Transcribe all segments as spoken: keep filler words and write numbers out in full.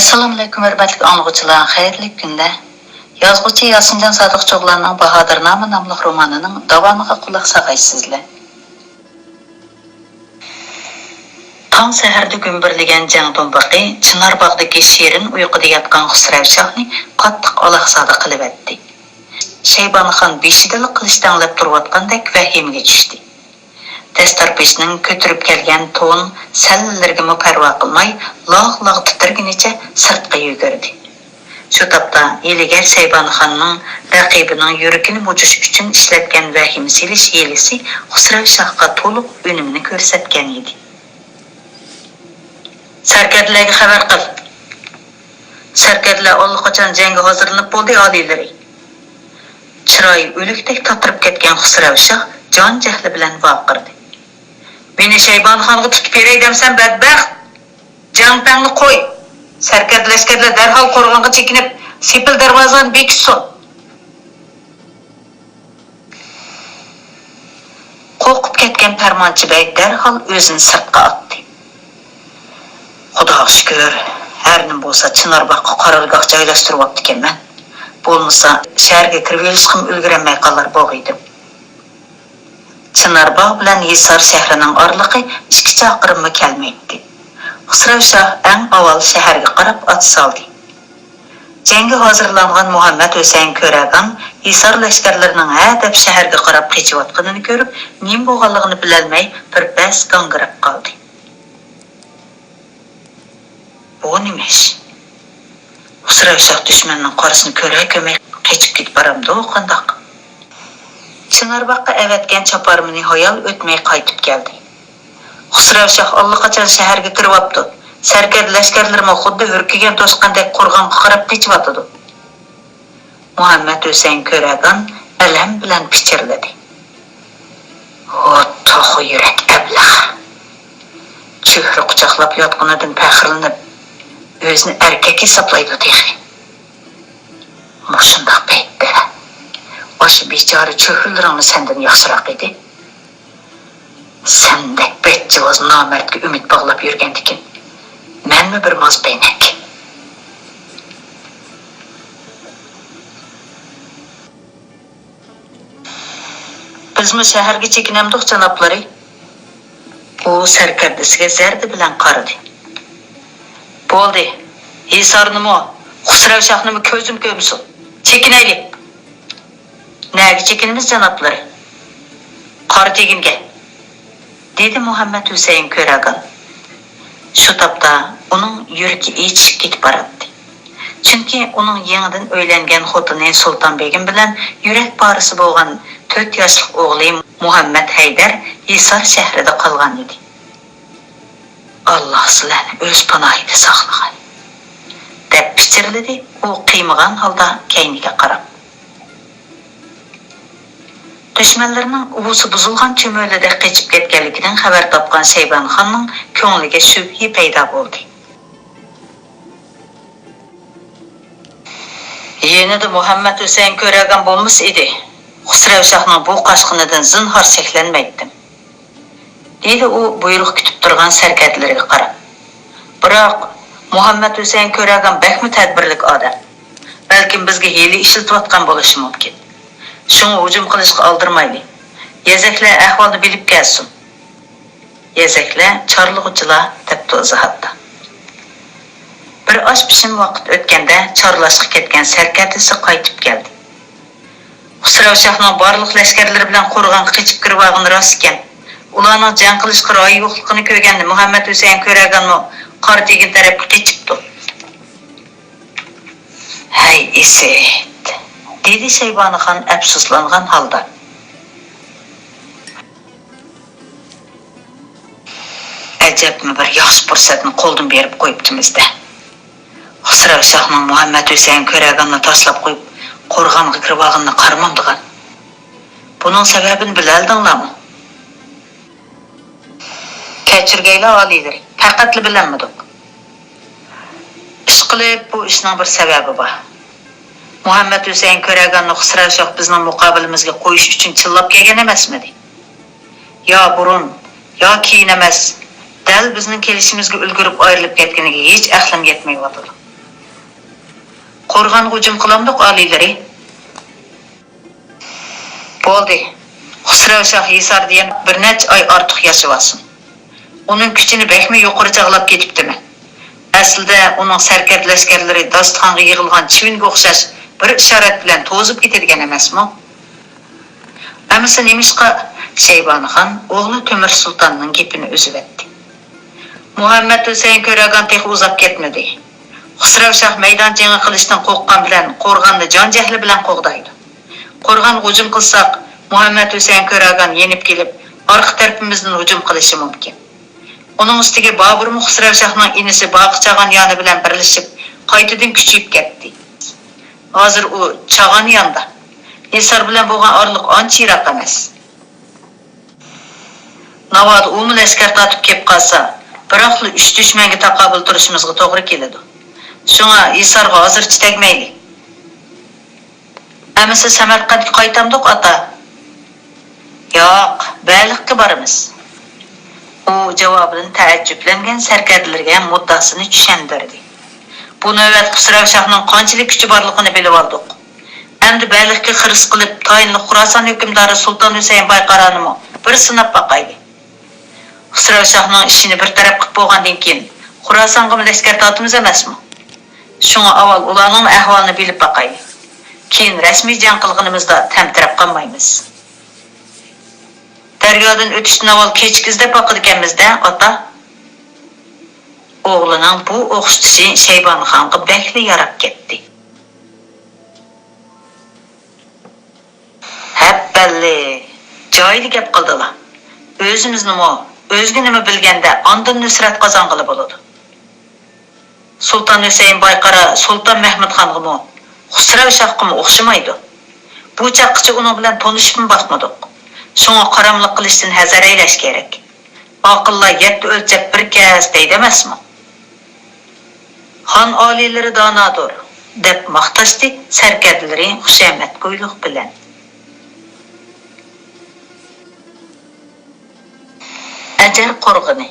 ئەسسالامۇئەلەيكۇم، ھۆرمەتلىك ئاڭلىغۇچىلار، خەيرلىك كۈندە. يازغۇچى ياسىنجان سادىق چوغلاننىڭ باھادىرنامە ناملىق رومانىنىڭ داۋامىغا قۇلاق ساغايسىزلەر. تاڭ سەھەردە گۈمبۈرلىگەن جەڭ دۇمبىقى چىنار باغدىكى شېرىن ئۇيقۇدا ياتقان خۇسرەۋ شاھنى قاتتىق ئالاقزادە قىلىۋەتتى. شەيبانى خان بېشىدىلا قىلىچ تەڭلەپ تۇرۇۋاتقاندەك ۋەھىمىگە چۈشتى. دەستار بېشىنىڭ كۆتۈرۈپ كەلگەن تون سەللىلىرىگىمۇ پەرۋا قىلماي، لاغ-لاغ تىترىگىنىچە سىرتقا يۈگۈردى. شۇ تاپتا ھىيلىگەر شەيبانى خاننىڭ رەقىبىنىڭ يۈرىكىنى مۇجۇش ئۈچۈن ئىشلەتكەن ۋەھىمە سېلىش ھىيلىسى خۇسرەۋ شاھقا تولۇق ئۈنۈمىنى كۆرسەتكەن ئىدى. سەركەردىلەرگە خەۋەر قىل. سەركەردىلەر ئاللىقاچان جەڭگە ھازىرلىنىپ بولدى، ئالىيلىرى. چىرايى ئۆلۈكتەك تاتىرىپ كەتكەن خۇسرەۋ شاھ جان جەھلى بىلەن ۋارقىرىدى. مېنى شەيبانى خانغا تۇتۇپ بېرەي دەمسەن، بەدبەخت! جەڭ-پەڭنى قوي! سەركەردە لەشكەرلەر دەرھال قورغانغا چېكىنىپ، سېپىل دەرۋازىلارنى بېكىتسۇن! قورقۇپ كەتكەن پەرمانچى بەگ دەرھال ئۆزىنى سىرتقا ئاتتى. خۇداغا شۈكۈر، ھەر نېمە بولسا چىنارباغقا قارارگاھ جايلاشتۇرۇۋاپتىكەنمەن. بولمىسا شەھەرگە كىرىۋېلىشقىمۇ ئۈلگۈرەلمەي قالار بولغىيدىم. چىنارباغ بىلەن ھىسار شەھىرىنىڭ ئارىلىقى ئىككى چاقىرىممۇ كەلمەيتتى. خۇسرەۋ شاھ ئەڭ ئاۋۋال شەھەرگە قاراپ ئات سالدى. جەڭگە ھازىرلانغان مۇھەممەد ھۈسەيىن كۆرەگان ھىسار لەشكەرلىرىنىڭ ھەدەپ شەھەرگە قاراپ قېچىۋاتقىنىنى كۆرۈپ، نېمە بولغانلىقىنى بىلەلمەي بىر پەس گاڭگىراپ قالدى. بۇ نېمە ئىش؟ خۇسرەۋ شاھ دۈشمەننىڭ قارىسىنى كۆرە كۆرمەي قېچىپ كېتىپ بارامدۇ قانداق؟ چىنارباغقا ئەۋەتكەن چاپارمىنى ھايال ئۆتمەي قايتىپ كەلدى. خۇسرەۋ شاھ ئاللىقاچان شەھەرگە كىرىۋاپتۇ. سەركەردە لەشكەرلىرىمۇ خۇددى ھۈركىگەن توشقاندەك قورغانغا قاراپ قېچىۋاتىدۇ. مۇھەممەد ھۈسەيىن كۆرەگان ئەلەم بىلەن پىچىرلىدى. ھو، توخۇ يۈرەك ئەبلەخ! چۆھرە قۇچاقلاپ ياتقىنىدىن پەخىرلىنىپ، ئۆزىنى ئەركەك ھېسابلايدۇ تېخى. مۇشۇنداق پەيتتە ئاشۇ بىچارە چۆھرىلىرىڭمۇ سەندىن ياخشىراق ئىدى. سەندەك بەتجاۋاز نامەردكە ئۈمىد باغلاپ يۈرگەندىكىن، مەنمۇ بىر ماز بەينەك. بىزمۇ شەھەرگە چېكىنەمدۇق، جانابلىرى؟ ئۇ سەركەردىسىگە زەردە بىلەن قارىدى. بولدى، ھىسارنىمۇ، خۇسرەۋ شاھنىمۇ كۆزۈم كۆرمىسۇن. چېكىنەيلى! نەگە چېكىنىمىز، جانابلىرى؟ قارا تېگىنگە! دېدى مۇھەممەد ھۈسەيىن كۆرەگان. شۇ تاپتا ئۇنىڭ يۈرىكى ئېچىشىپ كېتىپ باراتتى. چۈنكى ئۇنىڭ يېڭىدىن ئۆيلەنگەن خوتۇنى سۇلتان بېگىم بىلەن يۈرەك پارىسى بولغان تۆت ياشلىق ئوغلى مۇھەممەد ھەيدەر ھىسار شەھىرىدە قالغان ئىدى. «ئاللاھ سىلەرنى ئۆز پاناھىدا ساقلىغاي!» دەپ پىچىرلىدى ئۇ قىيمىغان ھالدا كەينىگە قاراپ. دۈشمەنلىرىنىڭ ئۇۋىسى بۇزۇلغان چۈمۈلىدەك قېچىپ كەتكەنلىكىدىن خەۋەر تاپقان شەيبانى خاننىڭ كۆڭلىگە شۈبھە پەيدا بولدى. يېنىدا مۇھەممەد ھۈسەيىن كۆرەگەن بولمىسا ئىدى، خۇسرەۋ شاھنىڭ بۇ قاچقىنىدىن زىنھار شەكلەنمەيتتىم. دېدى ئۇ بۇيرۇق كۈتۈپ تۇرغان سەركەردىلىرىگە قاراپ. بىراق، مۇھەممەد ھۈسەيىن كۆرەگەن بەكمۇ تەدبىرلىك ئادەم. بەلكىم بىزگە ھىيلە ئىشلىتىۋاتقان بولۇشى مۇمكىن. شۇڭا ھۇجۇم قىلىشقا ئالدىرىمايلى. يەزەكلەر ئەھۋالنى بىلىپ كەلسۇن. يەزەكلەر چارلىغۇچىلار، دەپتۇ ئىزاھاتتا. بىر ئاز پىشىم ۋاقىت ئۆتكەندە چارلاشقا كەتكەن سەركەردىسى قايتىپ كەلدى. خۇسرەۋ شاھنىڭ بارلىق لەشكەرلىرى بىلەن قورغانغا قېچىپ كىرىۋالغىنى راست ئىكەن. ئۇلارنىڭ جەڭ قىلىشقا رايى يوقلۇقىنى كۆرگەن مۇھەممەد ھۈسەيىن كۆرەگەنمۇ قارا تېگىن تەرەپكە قېچىپتۇ. ھەي ئىسىت! دېدى شەيبانى خان ئەپسۇسلانغان ھالدا. ئەجەبمۇ بىر ياخشى پۇرسەتنى قولدىن بېرىپ قويۇپتىمىز-دە. خۇسرەۋ شاھنىڭ مۇھەممەد ھۈسەيىن كۆرەگەننى تاشلاپ قويۇپ، قورغانغا كىرىۋالغىنىنى قارىمامدىغان. بۇنىڭ سەۋەبىنى بىلەلدىڭلارمۇ؟ كەچۈرگەيلا ئالىيلىرى، پەقەتلا بىلەلمىدۇق. ئىشقىلىپ، بۇ ئىشنىڭ بىر سەۋەبى بار. مۇھەممەد ھۈسەيىن كۆرەگەننى خۇسرەۋ شاھ بىزنىڭ مۇقابىلىمىزگە قويۇش ئۈچۈن چىللاپ كەلگەن ئەمەسمىدى؟ يا بۇرۇن، يا كېيىن ئەمەس، دەل بىزنىڭ كېلىشىمىزگە ئۈلگۈرۈپ ئايرىلىپ كەتكىنىگە ھېچ ئەقلىم يەتمەيۋاتىدۇ. قورغانغا ھۇجۇم قىلامدۇق ئالىيلىرى؟ بولدى. خۇسرەۋ شاھ ھىساردا يەنە بىر نەچچە ئاي ئارتۇق ياشىۋالسۇن. ئۇنىڭ كۈچىنى بەكمۇ يۇقىرى چاغلاپ كېتىپتىمەن. ئەسلىدە ئۇنىڭ سەركەردە لەشكەرلىرى داستىخانغا يىغىلغان چىۋىنگە ئوخشاش بىر ئىشارەت بىلەن توزۇپ كېتىدىكەن ئەمەسمۇ؟ ئەمىسە نېمىشقا؟ شەيبانىخان ئوغلى تۆمۈر سۇلتاننىڭ گېپىنى ئۈزۈۋەتتى. مۇھەممەد ھۈسەيىن كۆرەگان تېخى ئۇزاپ كەتمىدى. خۇسرەۋ شاھ مەيدان جېڭى قىلىشتىن قورققان بىلەن قورغاننى جان جەھلى بىلەن قوغدايدۇ. قورغانغا ھۇجۇم قىلساق، مۇھەممەد ھۈسەيىن كۆرەگان يېنىپ كېلىپ، ئارقا تەرىپىمىزدىن ھۇجۇم قىلىشى مۇمكىن. ئۇنىڭ ئۈستىگە بابۇرمۇ خۇسرەۋ شاھنىڭ ئىنىسى باقى چاغان يانى بىلەن بىرلىشىپ، قايتىدىن كۈچىيىپ كەتتى. ھازىر ئۇ چاغان ياندا. ھىسار بىلەن بولغان ئارىلىق ئانچە يىراق ئەمەس. ناۋادا ئۇمۇ لەشكەر تارتىپ كېلىپ قالسا، بىراقلا ئۈچ دۈشمەنگە تاقابىل تۇرۇشىمىزغا توغرا كېلىدۇ. شۇڭا ھىسارغا ھازىرچە تەگمەيلى. ئەمىسە سەمەرقەنتكە قايتامدۇق، ئاتا؟ ياق، بەلخكە بارىمىز. ئۇ جاۋابىدىن تەئەججۈپلەنگەن سەركەردىلىرىگە مۇددىئاسىنى چۈشەندۈردى. بۇ نۆۋەت خۇسرەۋ شاھنىڭ قانچىلىك كۈچى بارلىقىنى بىلىۋالدۇق. ئەمدى بەلخكە خىرىس قىلىپ، تايىنلىق خۇراسان ھۆكۈمدارى سۇلتان ھۈسەيىن بايقارانىمۇ بىر سىناپ باقايلى. خۇسرەۋ شاھنىڭ ئىشىنى بىر تەرەپ قىلىپ بولغاندىن كېيىن، خۇراسانغىمۇ لەشكەر تارتىمىز ئەمەسمۇ؟ شۇڭا ئاۋۋال ئۇلارنىڭمۇ ئەھۋالىنى بىلىپ باقايلى. كېيىن رەسمىي جەڭ قىلغىنىمىزدا تەمتىرەپ قالمايمىز. دەريادىن ئۆتۈشتىن ئاۋۋال كېچىك ئىزدەپ باقىدىكەنمىز-دە، ئاتا. ئوغلىنىڭ بۇ ئوخشىتىشى شەيبانىخانغا بەكلا ياراپ كەتتى. ھەپپەللى، جايىدا گەپ قىلدىلا. ئۆزىمىزنىمۇ، ئۆزگىنىمۇ بىلگەندە ئاندىن نۇسرەت قازانغىلى بولىدۇ. سۇلتان ھۈسەيىن بايقارا سۇلتان مەھمۇدخانغىمۇ، خۇسرەۋ شاھقىمۇ ئوخشىمايدۇ. بۇ چاغقىچە ئۇنىڭ بىلەن تونۇشۇپمۇ باقمىدۇق. شۇڭا قاراملىق قىلىشتىن ھەزەر ئەيلەش كېرەك. ئاقىللار يەتتە ئۆلچەپ بىر كەس دەيدۇ ئەمەسمۇ؟ خان ئالىيلىرى دانادۇر، دەپ ماختاشتى سەركەردىلىرى خۇشامەتگويلۇق بىلەن. ئەجەر قورغىنى.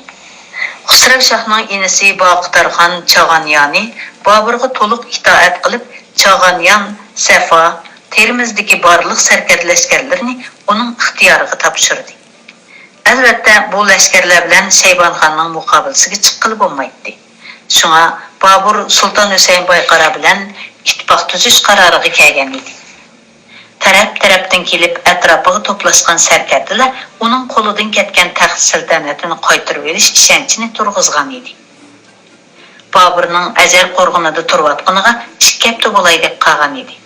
خۇسرەۋ شاھنىڭ ئىنىسى باقى تارخان چاغانيانى بابۇرغا تولۇق ئىتائەت قىلىپ، چاغانيان، سەفا، تېرمىزدىكى بارلىق سەركەردە لەشكەرلىرىنى ئۇنىڭ ئىختىيارىغا تاپشۇردى. ئەلۋەتتە، بۇ لەشكەرلەر بىلەن شەيبانىخاننىڭ مۇقابىلىسىگە چىققىلى بولمايتتى. شۇڭا بابۇر سۇلتان ھۈسەيىن بايقارا بىلەن ئىتتىپاق تۈزۈش قارارىغا كەلگەن ئىدى. تەرەپ-تەرەپتىن كېلىپ ئەتراپىغا توپلاشقان سەركەردىلەر ئۇنىڭ قولىدىن كەتكەن تەخت سەلتەنىتىنى قايتۇرۇۋېلىش ئىشەنچىنى تۇرغۇزغان ئىدى. بابۇرنىڭ ئەجەر قورغىنىدا تۇرۇۋاتقىنىغا ئىككى ھەپتە بولاي دەپ قالغان ئىدى.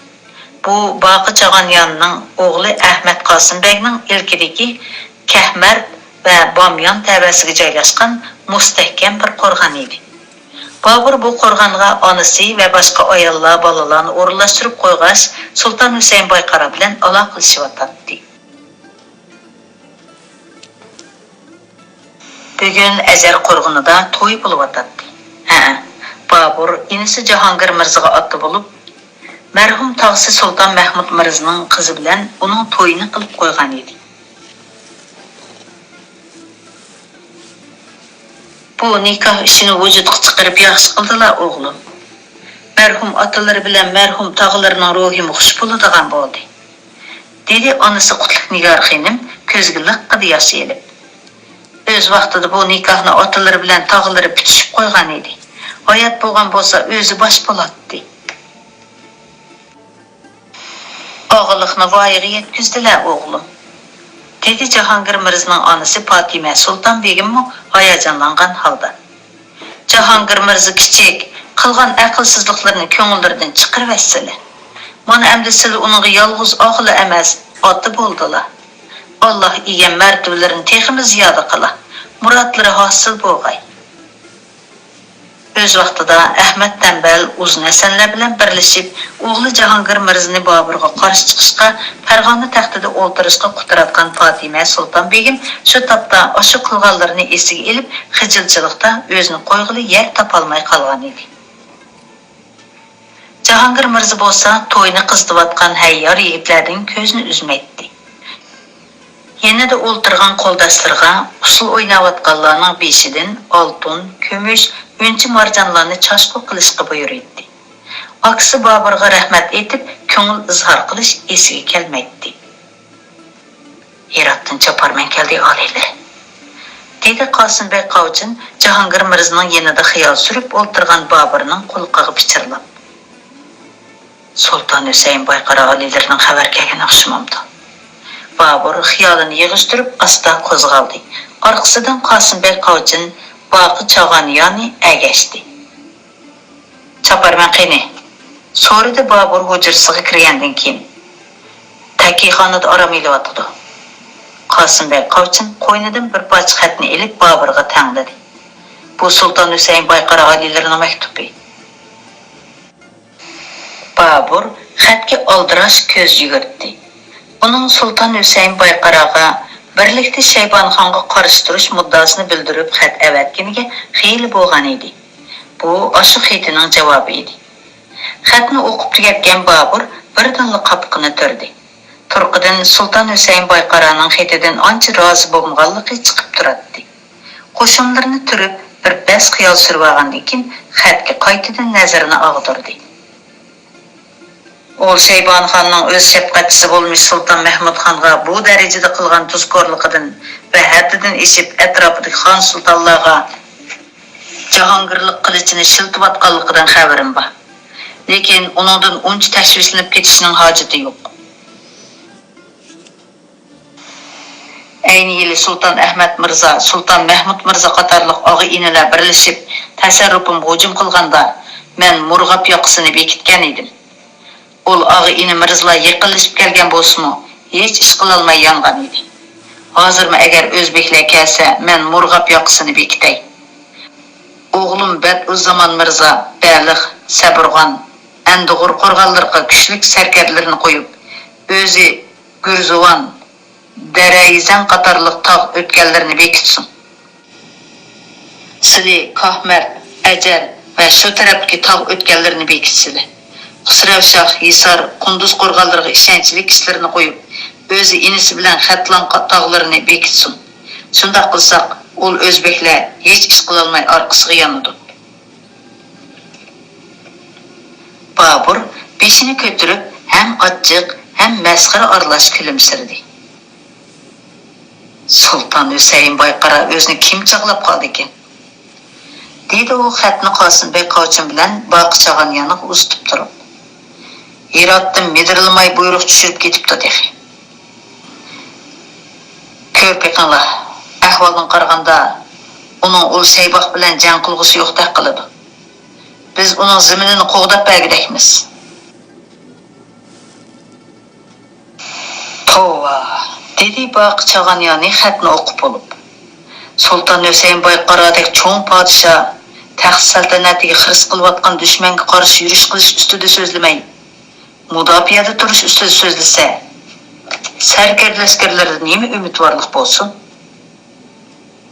بۇ باقى چاغانياننىڭ ئوغلى ئەھمەد قاسىم بەگنىڭ ئىلكىدىكى كەھمەرد ۋە باميان تەۋەسىگە جايلاشقان مۇستەھكەم بىر قورغان ئىدى. بابۇر بۇ قورغانغا ئانىسى ۋە باشقا ئاياللار، بالىلارنى ئورۇنلاشتۇرۇپ قويغاچ، سۇلتان ھۈسەيىن بايقارا بىلەن ئالاقىلىشىۋاتاتتى. بۈگۈن ئەجەر قورغىنىدا توي بولۇۋاتاتتى. ھە، بابۇر ئىنىسى جاھانگىر مىرزىغا ئاتا بولۇپ، مەرھۇم تاغىسى سۇلتان مەھمۇد مىرزىنىڭ قىزى بىلەن ئۇنىڭ تويىنى قىلىپ قويغان ئىدى. بۇ نىكاھ ئىشىنى ۋۇجۇدقا چىقىرىپ ياخشى قىلدىلا، ئوغلۇم. مەرھۇم ئاتىلىرى بىلەن مەرھۇم تاغىلىرىنىڭ روھىمۇ خۇش بولىدىغان بولدى. دېدى ئانىسى قۇتلۇق نىگار خېنىم كۆزىگە لىققىدە ياش ئېلىپ. ئۆز ۋاقتىدا بۇ نىكاھنى ئاتىلىرى بىلەن تاغىلىرى پۈتۈشۈپ قويغان ئىدى. ھايات بولغان بولسا ئۆزى باش بولاتتى. ئاغىلىقنى ۋايىغا يەتكۈزدىلە، ئوغلۇم، دېدى جاھانگىر مىرزىنىڭ ئانىسى پاتىمە سۇلتان بېگىممۇ ھاياجانلانغان ھالدا. جاھانگىر مىرزا كىچىك، قىلغان ئەقىلسىزلىقلىرىنى كۆڭۈللىرىدىن چىقىرىۋەتسىلە. مانا ئەمدى سىلە ئۇنىڭغا يالغۇز ئاغىلا ئەمەس، ئاتا بولدىلا. ئاللا ئىگەم مەرتىۋىلىرىنى تېخىمۇ زىيادە قىلا، مۇرادلىرى ھاسىل بولغاي. ئۆز ۋاقتىدا ئەھمەد تەمبەل ئۇزۇن ھەسەنلەر بىلەن بىرلىشىپ، ئوغلى جاھانگىر مىرزىنى بابۇرغا قارشى چىقىشقا، پەرغانە تەختىدە ئولتۇرۇشقا قۇتراتقان پاتىمە سۇلتان بېگىم شۇ تاپتا ئاشۇ قىلغانلىرىنى ئېسىگە ئېلىپ، خىجىلچىلىقتا ئۆزىنى قويغىلى يەر تاپالماي قالغان ئىدى. جاھانگىر مىرزا بولسا توينى قىزىتىۋاتقان ھەييار يىگىتلەردىن كۆزىنى ئۈزمەيتتى. يېنىدا ئولتۇرغان قولداشلىرىغا ئۇسسۇل ئويناۋاتقانلارنىڭ بېشىدىن ئالتۇن، كۈمۈش، ئۈنچە-مارجانلارنى چاچقۇ قىلىشقا بۇيرۇيتتى. ئاكىسى بابۇرغا رەھمەت ئېيتىپ، كۆڭۈل ئىزھار قىلىش ئېسىگە كەلمەيتتى. «ھىراتتىن چاپارمەن كەلدى، ئالىيلىرى»، دېدى قاسىمبەگ قاۋچىن جاھانگىر مىرزىنىڭ يېنىدا خىيال سۈرۈپ ئولتۇرغان بابۇرنىڭ قۇلىقىغا پىچىرلاپ. «سۇلتان ھۈسەيىن بايقارا ئالىيلىرىنىڭ خەۋەر كەلگىنى ئوخشىمامدۇ؟» بابۇر خىيالىنى يىغىشتۇرۇپ ئاستا قوزغالدى. ئارقىسىدىن قاسىمبەگ قاۋچىن باقى چاغان يانى ئەگەشتى. «چاپارمەن قېنى؟» سورىدى بابۇر ھۇجرىسىغا كىرگەندىن كېيىن. «تەكىيخانىدا ئارام ئېلىۋاتىدۇ.» قاسىمبەگ قاۋچىن قوينىدىن بىر پارچە خەتنى ئېلىپ بابۇرغا تەڭلىدى. «بۇ سۇلتان ھۈسەيىن بايقارا ئالىيلىرىنىڭ مەكتۇپى.» بابۇر خەتكە ئالدىراش كۆز يۈگۈرتتى. ئۇنىڭ سۇلتان ھۈسەيىن بايقاراغا بىرلىكتە شەيبانىخانغا قارشى تۇرۇش مۇددىئاسىنى بىلدۈرۈپ خەت ئەۋەتكىنىگە خېلى بولغان ئىدى. بۇ ئاشۇ خېتىنىڭ جاۋابى ئىدى. خەتنى ئوقۇپ تۈگەتكەن بابۇر بىردىنلا قاپىقىنى تۈردى. تۇرقىدىن سۇلتان ھۈسەيىن بايقارانىڭ خېتىدىن ئانچە رازى بولمىغانلىقى چىقىپ تۇراتتى. قوشۇملىرىنى تۈرۈپ، بىر پەس خىيال سۈرۈۋالغاندىن كېيىن، خەتكە قايتىدىن نەزىرىنى ئاغدۇردى. ئۇ شەيبانىخاننىڭ ئۆز شەپقەتچىسى بولمىش سۇلتان مەھمۇدخانغا بۇ دەرىجىدە قىلغان تۇزكورلۇقىدىن ۋە ھەددىدىن ئېشىپ، ئەتراپىدىكى خان-سۇلتانلارغا جاھانگىرلىق قىلىچىنى شىلتىۋاتقانلىقىدىن خەۋىرىم بار. لېكىن ئۇنىڭدىن ئۇنچە تەشۋىشلىنىپ كېتىشنىڭ ھاجىتى يوق. ئەينى يىلى سۇلتان ئەھمەت مىرزا، سۇلتان مەھمۇد مىرزا قاتارلىق ئاغا-ئىنىلەر بىرلىشىپ تەسەررۇپۇمغا ھۇجۇم قىلغاندا، مەن مۇرغاب ياقىسىنى بېكىتكەن ئىدىم. ئۇل ئاغا-ئىنى مىرزىلار يېقىنلىشىپ كەلگەن بولسىمۇ، ھېچ ئىش قىلالماي يانغان ئىدى. ھازىرمۇ ئەگەر ئۆزبېكلەر كەلسە، مەن مۇرغاب ياقىسىنى بېكىتەي. ئوغلۇم بەدئۇززامان مىرزا بەلىخ، سەبۇرغان، ئەندىغۇر قورغانلىرىغا كۈچلۈك سەركەردىلىرىنى قويۇپ، ئۆزى گۈرزۇۋان، دەرەيزەن قاتارلىق تاغ ئۆتكەللىرىنى بېكىتسۇن. سىلى كاھمەر، ئەجەل ۋە شۇ تەرەپتىكى تاغ ئۆتكەللىرىنى بېكىتسىلە. خۇسرەۋ شاھ ھىسار، قۇندۇز قورغانلىرىغا ئىشەنچلىك كىشىلىرىنى قويۇپ، ئۆزى ئىنىسى بىلەن خەتلان تاغلىرىنى بېكىتسۇن. شۇنداق قىلساق، ئۇل ئۆزبېكلەر ھېچ ئىش قىلالماي ئارقىسىغا يانىدۇ. بابۇر بېشىنى كۆتۈرۈپ، ھەم ئاچچىق، ھەم مەسخىرە ئارىلاش كۈلۈمسىرىدى. سۇلتان ھۈسەيىن بايقارا ئۆزىنى كىم چاغلاپ قالدىكىن؟ دېدى ئۇ خەتنى قاسىم بەگ قاۋچىن بىلەن باقى چاغان يانىغا ئۇزىتىپ تۇرۇپ. ھىراتتىن مىدىرلىماي بۇيرۇق چۈشۈرۈپ كېتىپتۇ تېخى. كۆرۈپ بېقىڭلار، ئەھۋالدىن قارىغاندا، ئۇنىڭ ئۇل شەيباخ بىلەن جەڭ قىلغۇسى يوقتەك قىلىدۇ. بىز ئۇنىڭ زېمىنىنى قوغداپ بەرگۈدەكمىز. توۋا، دېدى باقى چاغان يانى خەتنى ئوقۇپ بولۇپ. سۇلتان ھۈسەيىن بايقارادەك چوڭ پادىشاھ تەخت سەلتەنەتىگە خىرىس قىلىۋاتقان دۈشمەنگە قارشى يۈرۈش قىلىش ئۈستىدە سۆزلىمەي، مۇداپىئەدە تۇرۇش ئۈستىدە سۆزلىسە، سەركەردە لەشكەرلىرىدە نېمە ئۈمىدۋارلىق بولسۇن؟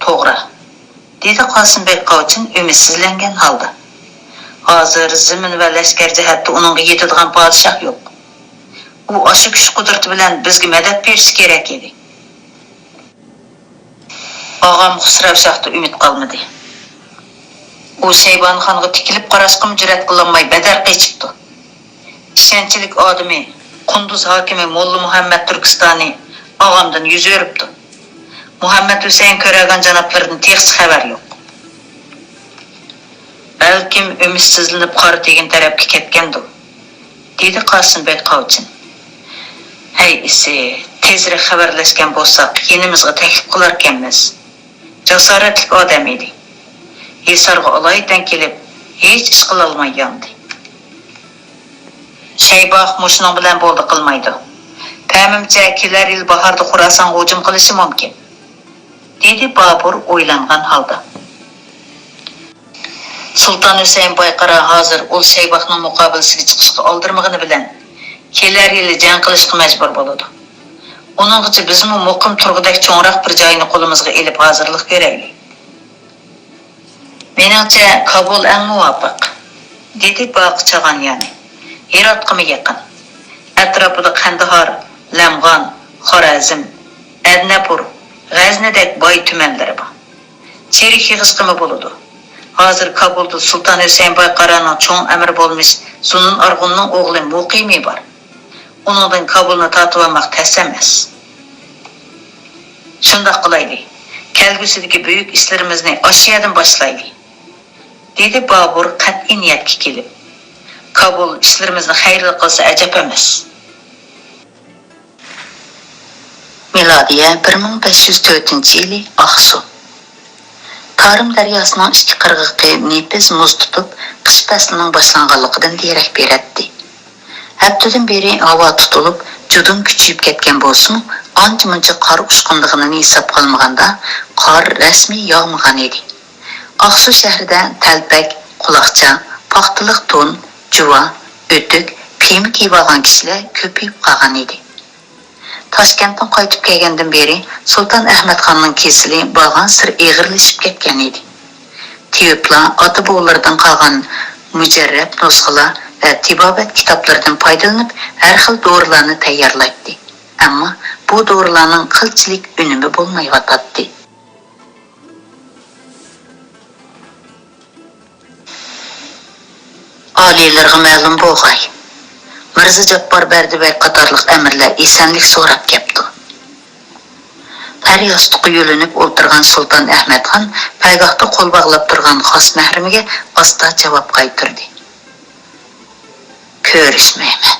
توغرا، دېدى قاسىم بەگ قاۋچىن ئۈمىدسىزلەنگەن ھالدا. ھازىر زېمىن ۋە لەشكەر جەھەتتە ئۇنىڭغا يېتىدىغان پادىشاھ يوق. ئۇ ئاشۇ كۈچ-قۇدرىتى بىلەن بىزگە مەدەت بېرىشى كېرەك ئىدى. ئاغام خۇسرەۋ شاھتا ئۈمىد قالمىدى. ئۇ شەيبانى خانغا تىكىلىپ قاراشقىمۇ جۈرئەت قىلالماي بەدەر قېچىپتۇ. ئىشەنچلىك ئادىمى، قۇندۇز ھاكىمى موللا مۇھەممەد تۈركىستانى ئاغامدىن يۈز ئۆرۈپتۇ. مۇھەممەد ھۈسەيىن كۆرەگان جانابلىرىدىن تېخىچە خەۋەر يوق. بەلكىم ئۈمىدسىزلىنىپ قارا تېگىن تەرەپكە كەتكەندۇ؟ دېدى قاسىم بەگ قاۋچىن. ھەي ئىسى، تېزرەك خەۋەرلەشكەن بولساق، يېنىمىزغا تەكلىپ قىلاركەنمىز. جاسارەتلىك ئادەم ئىدى. ھىسارغا ئالايىتەن كېلىپ، ھېچ ئىش قىلالماي ياندى. شەيباخ مۇشۇنىڭ بىلەن بولدى قىلمايدۇ. پەمىمچە، كېلەر يىل باھاردا خوراسانغا ھۇجۇم قىلىشى مۇمكىن، دېدى بابۇر ئويلانغان ھالدا. سۇلتان ھۈسەيىن بايقارا ھازىر ئۇل شەيباخنىڭ مۇقابىلىسىگە چىقىشقا ئالدىرىمىغىنى بىلەن، كېلەر يىلى جەڭ قىلىشقا مەجبۇر بولىدۇ. ئۇنىڭغىچە بىزمۇ مۇقىم تۇرغۇدەك چوڭراق بىر جاينى قولىمىزغا ئېلىپ ھازىرلىق كۆرەيلى. مېنىڭچە، كابۇل ئەڭ مۇۋاپىق، دېدى باقى چاغان يانى. ھىراتقىمۇ يېقىن. ئەتراپىدا قەندىھار، لەمغان، خارەزم، ئەدنەپۇر، غەزنىدەك باي تۈمەنلىرى بار. چېرىك يىغىشقىمۇ بولىدۇ. ھازىر كابۇلدا سۇلتان ھۈسەيىن باي قارانىڭ چوڭ ئەمىرى بولمىش زۇنۇن ئارغۇننىڭ ئوغلى مۇقىمى بار. ئۇنىڭدىن كابۇلنى تارتىۋالماق تەس ئەمەس. شۇنداق قىلايلى. كەلگۈسىدىكى بۈيۈك ئىشلىرىمىزنى ئاشۇ يەردىن باشلايلى، دېدى بابۇر قەتئىي نىيەتكە كېلىپ. كابۇل ئىشلىرىمىزنى خەيرلىك قىلسا ئەجەب ئەمەس. مىلادىيە بىر مىڭ بەش يۈز تۆتىنچى يىلى ئاقسۇ. تارىم دەرياسىنىڭ ئىككى قىرغىقى نېپىز مۇز تۇتۇپ، قىش پەسلىنىڭ باشلانغانلىقىدىن دېرەك بېرەتتى. ھەپتىدىن بېرى ھاۋا تۇتۇلۇپ، جۇدۇن كۈچىيىپ كەتكەن بولسىمۇ، ئانچە-مۇنچە قار ئۇچقۇنلىغىنىنى ھېسابقا ئالمىغاندا، قار رەسمىي ياغمىغان ئىدى. ئاقسۇ شەھىرىدە تەلپەك، قۇلاقچا، پاختىلىق تون، جۇۋا، ئۆتۈك، پىيمە كىيىۋالغان كىشىلەر كۆپىيىپ قالغان ئىدى. تاشكەنتتىن قايتىپ كەلگەندىن بېرى سۇلتان ئەھمەتخاننىڭ كېسىلى بارغانسېرى ئېغىرلىشىپ كەتكەن ئىدى. تېۋىپلار ئاتا-بوۋىلىرىدىن قالغان مۇجەررەب نۇسخىلار ۋە تېبابەت كىتابلىرىدىن پايدىلىنىپ، ھەر خىل دورىلارنى تەييارلايتتى. ئەمما بۇ دورىلارنىڭ قىلچىلىك ئۈنۈمى بولمايۋاتاتتى. ئالىيلىرىغا مەلۇم بولغاي، مىرزا جاپپار بەردى بەگ قاتارلىق ئەمىرلەر ئېسەنلىك سوراپ كەپتۇ. تەر ياستۇققا يۆلىنىپ ئولتۇرغان سۇلتان ئەھمەتخان پەرگاھتا قول باغلاپ تۇرغان خاس مەھرىمىگە ئاستا جاۋاب قايتۇردى. كۆرۈشمەيمەن.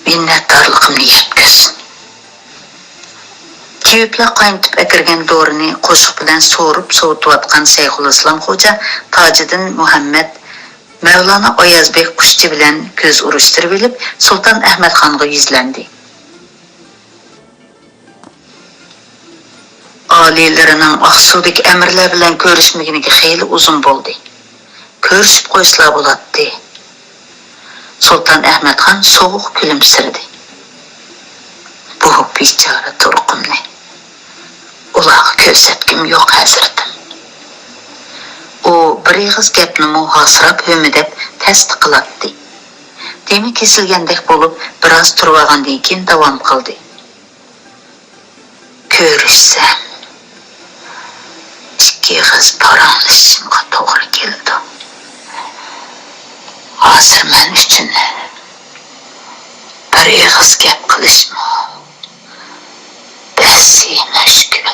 مىننەتدارلىقىمنى يەتكۈز. تېۋىپلار قاينىتىپ ئەكىرگەن دورىنى قوشۇق بىلەن سورۇپ سوۋۇتۇۋاتقان شەيخۇلئىسلام خوجا، تاجىدىن مۇھەممەد، مەۋلانا ئايازبېك قۇشچى بىلەن كۆز ئۇرۇشتۇرۇۋېلىپ، سۇلتان ئەھمەتخانغا يۈزلەندى. ئالىيلىرىنىڭ ئاقسۇدىكى ئەمىرلەر بىلەن كۆرۈشمىگىنىگە خېلى ئۇزۇن بولدى. كۆرۈشۈپ قويسىلا بولاتتى. سۇلتان ئەھمەتخان سوغۇق كۈلۈمسىرىدى. بۇ بىچارە تۇرقۇمنى ئۇلارغا كۆرسەتكۈم يوق، ھەزرىتىم. ئۇ بىر ئېغىز گەپنىمۇ ھاسىراپ، ھۆمۈدەپ تەستە قىلاتتى. دېمى كېسىلگەندەك بولۇپ، بىراز تۇرۇۋالغاندىن كېيىن داۋام قىلدى. كۆرۈشسەم، ئىككى ئېغىز پاراڭلىشىشىمغا توغرا كېلىدۇ. ھازىر مەن ئۈچۈن بىر ئېغىز گەپ قىلىشمۇ بەسسى مۈشكۈل.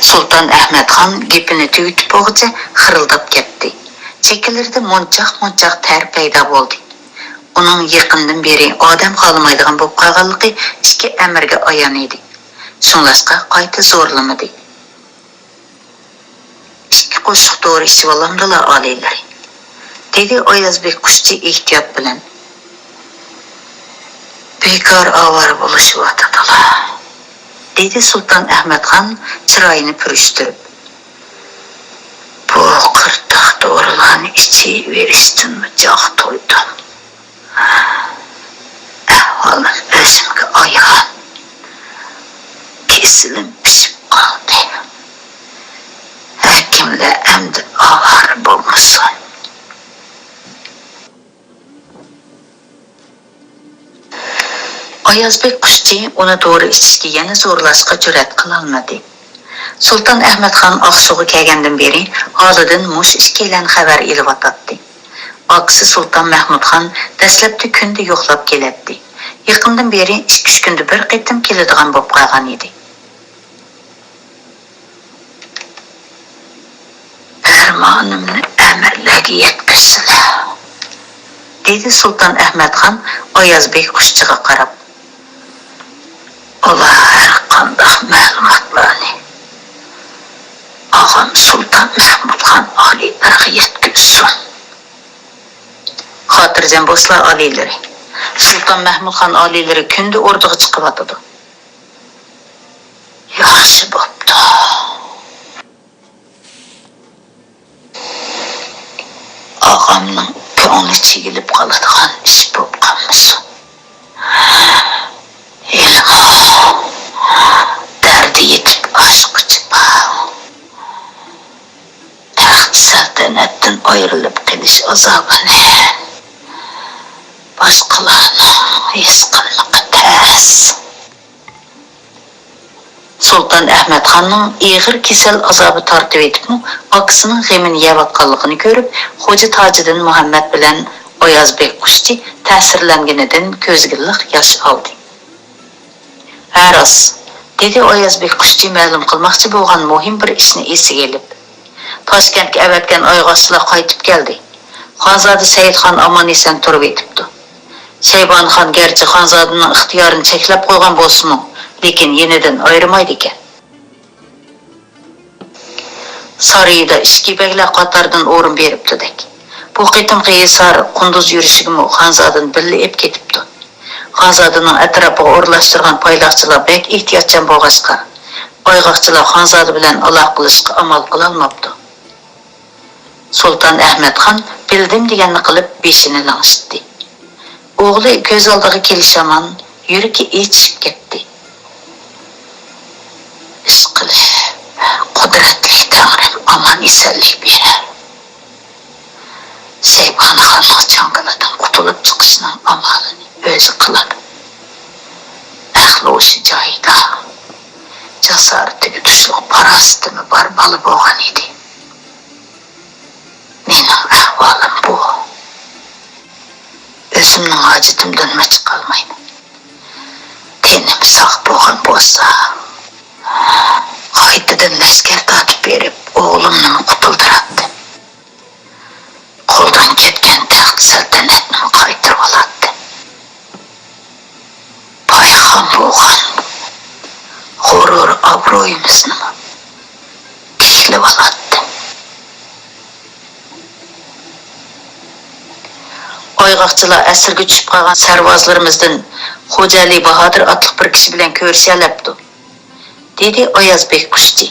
سۇلتان ئەھمەتخان گېپىنى تۈگىتىپ بولغۇچە خىرىلداپ كەتتى. چېكىلىرىدە مونچاق-مونچاق تەر پەيدا بولدى. ئۇنىڭ يېقىندىن بېرى ئادەم خالىمايدىغان بولۇپ قالغانلىقى ئىككى ئەمىرگە ئايان ئىدى. شۇڭلاشقا قايتا زورلىمىدى. ئىككى قوشۇق دورا ئىچىۋالامدىلا، ئالىيلىرى؟ دېدى ئايازبېك قۇشچى ئېھتىيات بىلەن. بىكار ئاۋارە بولۇشۇۋاتىدىلا، دېدى سۇلتان ئەھمەتخان چىرايىنى پۈرۈشتۈرۈپ. بۇ قىرتاق دورىلارنى ئىچىۋېرىشتىنمۇ جاغ تويدۇم. ئەھۋالىم ئۆزۈمگە ئايان. كېسىلىم پىشىپ قالدى. ھەكىملەر ئەمدى ئاۋارە بولمىسۇن. ئايازبېك قۇشچى ئۇنى دورا ئىچىشكە يەنە زورلاشقا جۈرئەت قىلالمىدى. سۇلتان ئەھمەتخان ئاقسۇغا كەلگەندىن بېرى ھالىدىن مۇشۇ ئىككىيلەن خەۋەر ئېلىۋاتاتتى. ئاكىسى سۇلتان مەھمۇدخان دەسلەپتە كۈندە يوقلاپ كېلەتتى. يېقىندىن بېرى ئىككى-ئۈچ كۈندە بىر قېتىم كېلىدىغان بولۇپ قالغان ئىدى. پەرمانىمنى ئەمىرلەرگە يەتكۈزسىلە، دېدى سۇلتان ئەھمەتخان ئايازبېك قۇشچىغا قاراپ. ئۇلار ھەر قانداق مەلۇماتلارنى ئاغام سۇلتان مەھمۇدخان ئالىيلىرىغا يەتكۈزسۇن. خاتىرجەم بولسىلا، ئالىيلىرى. سۇلتان مەھمۇدخان ئالىيلىرى كۈندە ئوردىغا چىقىۋاتىدۇ. ياخشى بوپتۇ. ئاغامنىڭ كۆڭلى چېگىلىپ قالىدىغان ئىش بولۇپ قالمىسۇن. ھېلىمۇ دەردى يېتىپ ئاشقۇچى بار. تەخت سەلتەنەتتىن ئايرىلىپ قېلىش ئازابىنى باشقىلارنىڭ ھېس قىلمىقى تەس. سۇلتان ئەھمەتخاننىڭ ئېغىر كېسەل ئازابى تارتىۋېتىپمۇ، ئاكىسىنىڭ غېمىنى يەۋاتقانلىقىنى كۆرۈپ، خوجا تاجىدىن مۇھەممەد بىلەن ئايازبېگ قۇشچى تەسىرلەنگىنىدىن كۆزىگە لىق ياش ئالدى. ھە، راست، دېدى ئايازبېگ قۇشچى مەلۇم قىلماقچى بولغان مۇھىم بىر ئىشنى ئېسىگە ئېلىپ. تاشكەنتكە ئەۋەتكەن ئايغاقچىلار قايتىپ كەلدى. خانزادە سەئىدخان ئامان-ئېسەن تۇرۇۋېتىپتۇ. شەيبانىخان گەرچە خانزادىنىڭ ئىختىيارىنى چەكلەپ قويغان بولسىمۇ، لېكىن يېنىدىن ئايرىمايدىكەن. سارىيىدا ئىچكى بەگلەر قاتارىدىن ئورۇن بېرىپتۇدەك. بۇ قېتىمقى ھېسار قۇندۇز يۈرۈشىگىمۇ خانزادىنى بىللە ئېلىپ كېتىپتۇ. خانزادىنىڭ ئەتراپىغا ئورۇنلاشتۇرغان پايلاقچىلار بەك ئېھتىياتچان بولغاچقا، ئايغاقچىلار خانزادە بىلەن ئالاقە قىلىشقا ئامال قىلالماپتۇ. سۇلتان ئەھمەتخان بىلدىم دېگەننى قىلىپ بېشىنى لىڭشىتتى. ئوغلى كۆز ئالدىغا كېلىشى ھامان يۈرىكى ئېچىشىپ كەتتى. ئىشقىلىپ، قۇدرەتلىك تەڭرىم ئامان-ئېسەنلىك بېرەر. شەيبانىخاننىڭ چاڭگىلىدىن قۇتۇلۇپ چىقىشنىڭ ئامالىنى ئۆزى قىلار. ئەقلى ھوشى جايىدا، جاسارىتىگە تۇشلۇق پاراسىتىمۇ بار بالا بولغان ئىدى. مېنىڭ ئەھۋالىم بۇ. ئۆزۈمنىڭ ھاجىتىمدىنمۇ چىقالمايمەن. تېنىم ساق بولغان بولسا، قايتىدىن لەشكەر تارتىپ بېرىپ، ئوغلۇمنىمۇ قۇتۇلدۇراتتىم. قولدىن كەتكەن تەخت سەلتەنەتنىمۇ قايتۇرۇۋالاتتىم. پايخان بولغان غۇرۇر ئابرۇيىمىزنىمۇ تىكلىۋالاتتىم. ئايغاقچىلار ئەسىرگە چۈشۈپ قالغان سەرۋازلىرىمىزدىن خوجالى باھادىر ئاتلىق بىر كىشى بىلەن كۆرۈشەلەپتۇ، دېدى ئايازبېگ قۇشچى.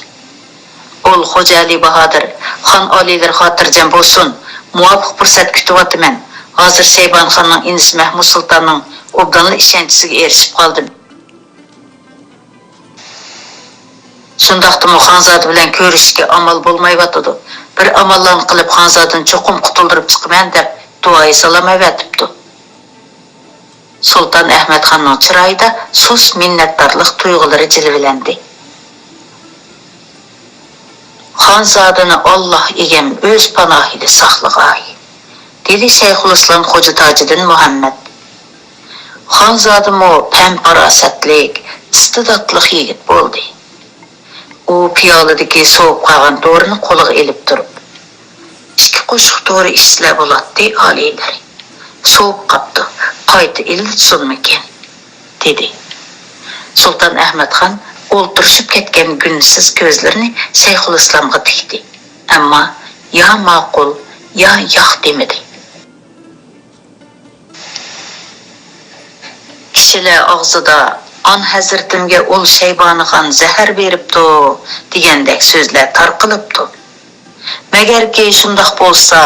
ئۇل خوجالى باھادىر، خان ئالىيلىرى خاتىرجەم بولسۇن، مۇۋاپىق پۇرسەت كۈتۈۋاتىمەن. ھازىر شەيبانىخاننىڭ ئىنىسى مەھمۇد سۇلتاننىڭ ئوبدانلا ئىشەنچىسىگە ئېرىشىپ قالدىم. شۇنداقتىمۇ خانزادە بىلەن كۆرۈشۈشكە ئامال بولمايۋاتىدۇ. بىر ئاماللارنى قىلىپ خانزادىنى چوقۇم قۇتۇلدۇرۇپ چىقىمەن دەپ دۇئايى سالام ئەۋەتىپتۇ. سۇلتان ئەھمەتخاننىڭ چىرايىدا سۇس مىننەتدارلىق تۇيغۇلىرى جىلۋىلەندى. خانزادىنى ئاللا ئىگەم ئۆز پاناھىدا ساقلىغاي، دېدى شەيخۇلئىسلام خوجا تاجىدىن مۇھەممەد. خانزادىمۇ پەم-پاراسەتلىك، ئىستىداتلىق يىگىت بولدى. ئۇ پىيالىدىكى سوۋۇپ قالغان دورىنى قولىغا ئېلىپ تۇرۇپ، ئىككى قوشۇق دورا ئىچسىلە بولاتتى، ئالىيلىرى. سوۋۇپ قاپتۇ، قايتا ئىللىتسۇنمىكىن؟ دېدى. سۇلتان ئەھمەتخان ئولتۇرۇشۇپ كەتكەن گۈلسىز كۆزلىرىنى شەيخۇلئىسلامغا تىكتى. ئەمما يا ماقۇل، يا ياق دېمىدى. كىشىلەر ئاغزىدا «ئان ھەزرىتىمگە ئۇل شەيبانىخان زەھەر بېرىپتۇ» دېگەندەك سۆزلەر تارقىلىپتۇ. مەگەركى شۇنداق بولسا،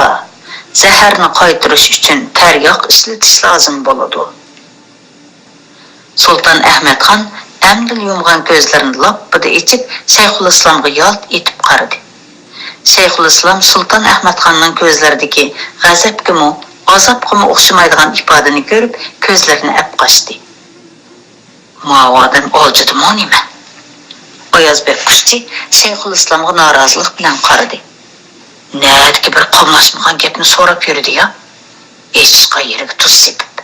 زەھەرنى قايتۇرۇش ئۈچۈن تەرياق ئىشلىتىش لازىم بولىدۇ. سۇلتان ئەھمەتخان ئەمدىلا يۇمغان كۆزلىرىنى لاپپىدە ئېچىپ، شەيخۇلئىسلامغا يالت ئېتىپ قارىدى. شەيخۇلئىسلام سۇلتان ئەھمەتخاننىڭ كۆزلىرىدىكى غەزەپكىمۇ، ئازابقىمۇ ئوخشىمايدىغان ئىپادىنى كۆرۈپ، كۆزلىرىنى ئەپ قاچتى. «ماۋۇ ئادەم ئالجىدىمۇ نېمە؟» ئاياز بەگ قۇشچى شەيخۇلئىسلامغا نارازىلىق بىلەن قارىدى. «نەدىكى بىر قاملاشمىغان گەپنى سوراپ يۈرىدۇ يا، ئېچىشقان يېرىگە تۇز سېپىپ.»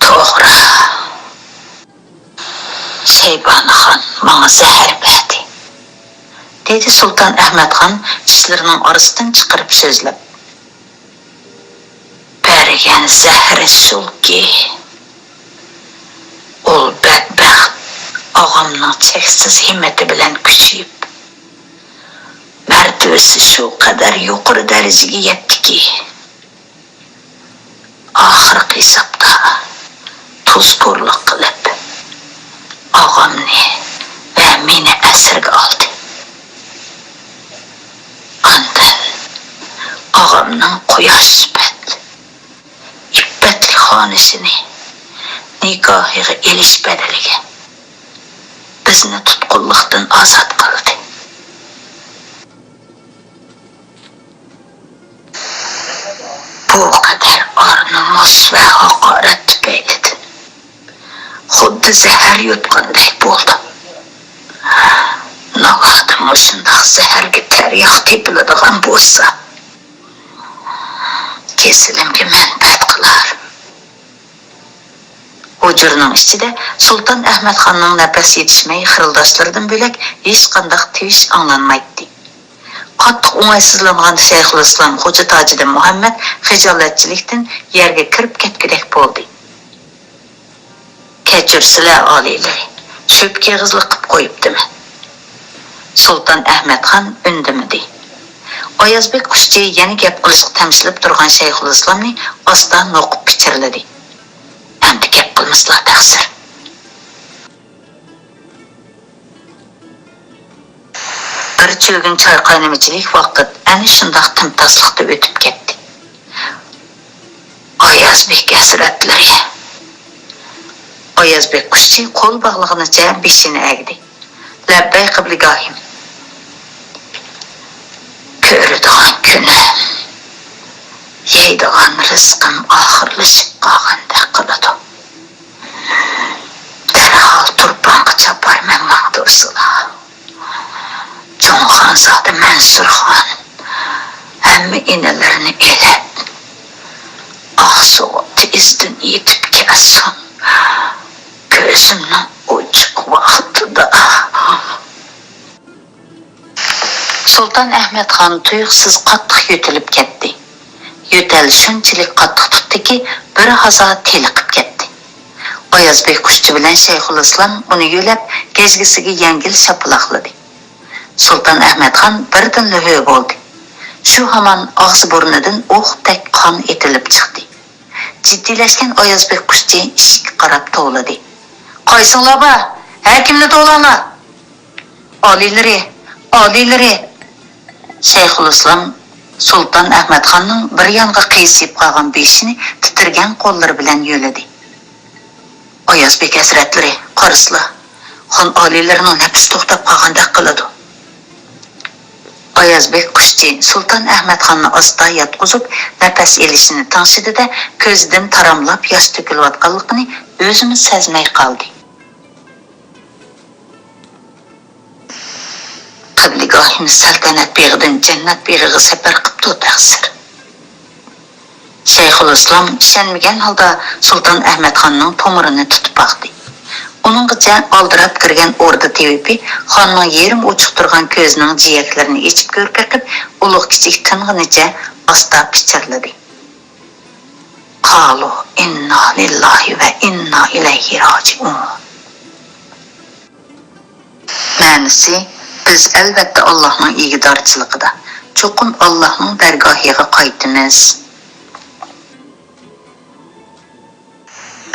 «توغرا. شەيبانىخان ماڭا زەھەر بەردى»، دېدى سۇلتان ئەھمەتخان چىشلىرىنىڭ ئارىسىدىن چىقىرىپ سۆزلەپ. «بەرگەن زەھىرى شۇكى، ئۇل بەدبەخت ئاغامنىڭ چەكسىز ھىممىتى بىلەن كۈچىيىپ، مەرتىۋىسى شۇ قەدەر يۇقىرى دەرىجىگە يەتتىكى، ئاخىرقى ھېسابتا تۇزكورلۇق قىلىپ، ئاغامنى ۋە مېنى ئەسىرگە ئالدى. ئاندىن ئاغامنىڭ قۇياش سۈپەت ئىپپەتلىك خانىشىنى نىكاھىغا ئېلىش بەدىلىگە بىزنى تۇتقۇنلۇقتىن ئازاد قىلدى. بۇ قەدەر ئار-نومۇس ۋە ھاقارەت تۈپەيلىدىن، خۇددى زەھەر يۇتقاندەك بولدۇم. ناۋادا مۇشۇنداق زەھەرگە تەرياق تېپىلىدىغان بولسا، كېسىلىمگە مەنپەئەت قىلار. ھۇجرىنىڭ ئىچىدە سۇلتان ئەھمەتخاننىڭ نەپەس يېتىشمەي خىرىلداشلىرىدىن بۆلەك ھېچقانداق تىۋىش ئاڭلانمايتتى. قاتتىق ئوڭايسىزلانغان شەيخۇلئىسلام خوجا تاجىدىن مۇھەممەد خىجالەتچىلىكتىن يەرگە كىرىپ كەتكۈدەك بولدى. كەچۈرسىلە ئالىيلىرى، سۆپكە ئېغىزلىق قىپ قويۇپتىمەن. سۇلتان ئەھمەتخان ئۈندىمىدى. ئايازبېك قۇشچى يەنە گەپ قىلىشقا تەمشىلىپ تۇرغان شەيخۇلئىسلامنى ئاستا نوقۇپ پىچىرلىدى. ئەمدى گەپ قىلمىسىلا تەقسىر. بىر چۆگۈن چاي قاينىمىچىلىك ۋاقىت ئەنە شۇنداق تىمتاسلىقتا ئۆتۈپ كەتتى. ئايازبېك ھەزرەتلىرى. ئايازبېك قۇشچى قول باغلىغىنىچە بېشىنى ئەگدى. لەببەي قىبلىگاھىم. كۆرىدىغان كۈنۈم، يەيدىغان رىزقىم ئاخىرلىشىپ قالغاندەك قىلىدۇ. دەرھال تۇرپانغا چاپارمەن ماڭدۇرسىلا. چوڭ خانزادە مەنسۇرخان ھەممە ئىنىلىرىنى ئېلىپ، ئاقسۇغا تېزدىن يېتىپ كەلسۇن. كۆزۈمنىڭ ئوچۇق ۋاقتىدا. سۇلتان ئەھمەتخان تۇيۇقسىز قاتتىق يۆتىلىپ كەتتى. يۆتەل شۇنچىلىك قاتتىق تۇتتىكى، بىر ھازا تېلىقىپ كەتتى. ئايازبېك قۇشچى بىلەن شەيخۇلئىسلام ئۇنى يۆلەپ، گەجگىسىگە يەڭگىل شاپىلاقلىدى. سۇلتان ئەھمەتخان بىردىنلا ھۆ بولدى. شۇ ھامان ئاغزى-بۇرنىدىن ئوقتەك قان ئېتىلىپ چىقتى. جىددىيلەشكەن ئايازبېك قۇشچى ئىشىككە قاراپ توۋلىدى. قايسىڭلار بار؟ ھەر كىمنى توۋلاڭلار! ئالىيلىرى، ئالىيلىرى! شەيخۇلئىسلام سۇلتان ئەھمەتخاننىڭ بىر يانغا قىيسىيىپ قالغان بېشىنى تىترىگەن قوللىرى بىلەن يۆلىدى. ئايازبېك ھەزرەتلىرى، قارىسىلا، خان ئالىيلىرىنىڭ نەپىسى توختاپ قالغاندەك قىلىدۇ. ئايازبېك قۇشچى سۇلتان ئەھمەتخاننى ئاستا ياتقۇزۇپ، نەپەس ئېلىشىنى تىڭشىدى-دە، كۆزىدىن تاراملاپ ياش تۆكۈلۈۋاتقانلىقىنى ئۆزىمۇ سەزمەي قالدى. قەبلىگاھىمىز سەلتەنەت بېغىدىن جەننەت بېغىغا سەپەر قىپتۇ تەقسىر. شەيخۇلئىسلام چۈشەنمىگەن ھالدا سۇلتان ئەھمەتخاننىڭ تومۇرىنى تۇتۇپ باقتى. ئۇنىڭغىچە ئالدىراپ كىرگەن ئوردا تېۋىپى خاننىڭ يېرىم ئوچۇق تۇرغان كۆزىنىڭ جىيەكلىرىنى ئېچىپ كۆرۈپ بېقىپ، ئۇلۇغ كىچىك تىنغىنىچە ئاستا پىچىرلىدى. قالۇ ئىننا لىللاھى ۋە ئىننا ئىلەيھى راجىئۇن. مەنىسى، بىز ئەلۋەتتە ئاللاھنىڭ ئىگىدارچىلىقىدا، چوقۇم ئاللاھنىڭ دەرگاھىغا قايتىمىز.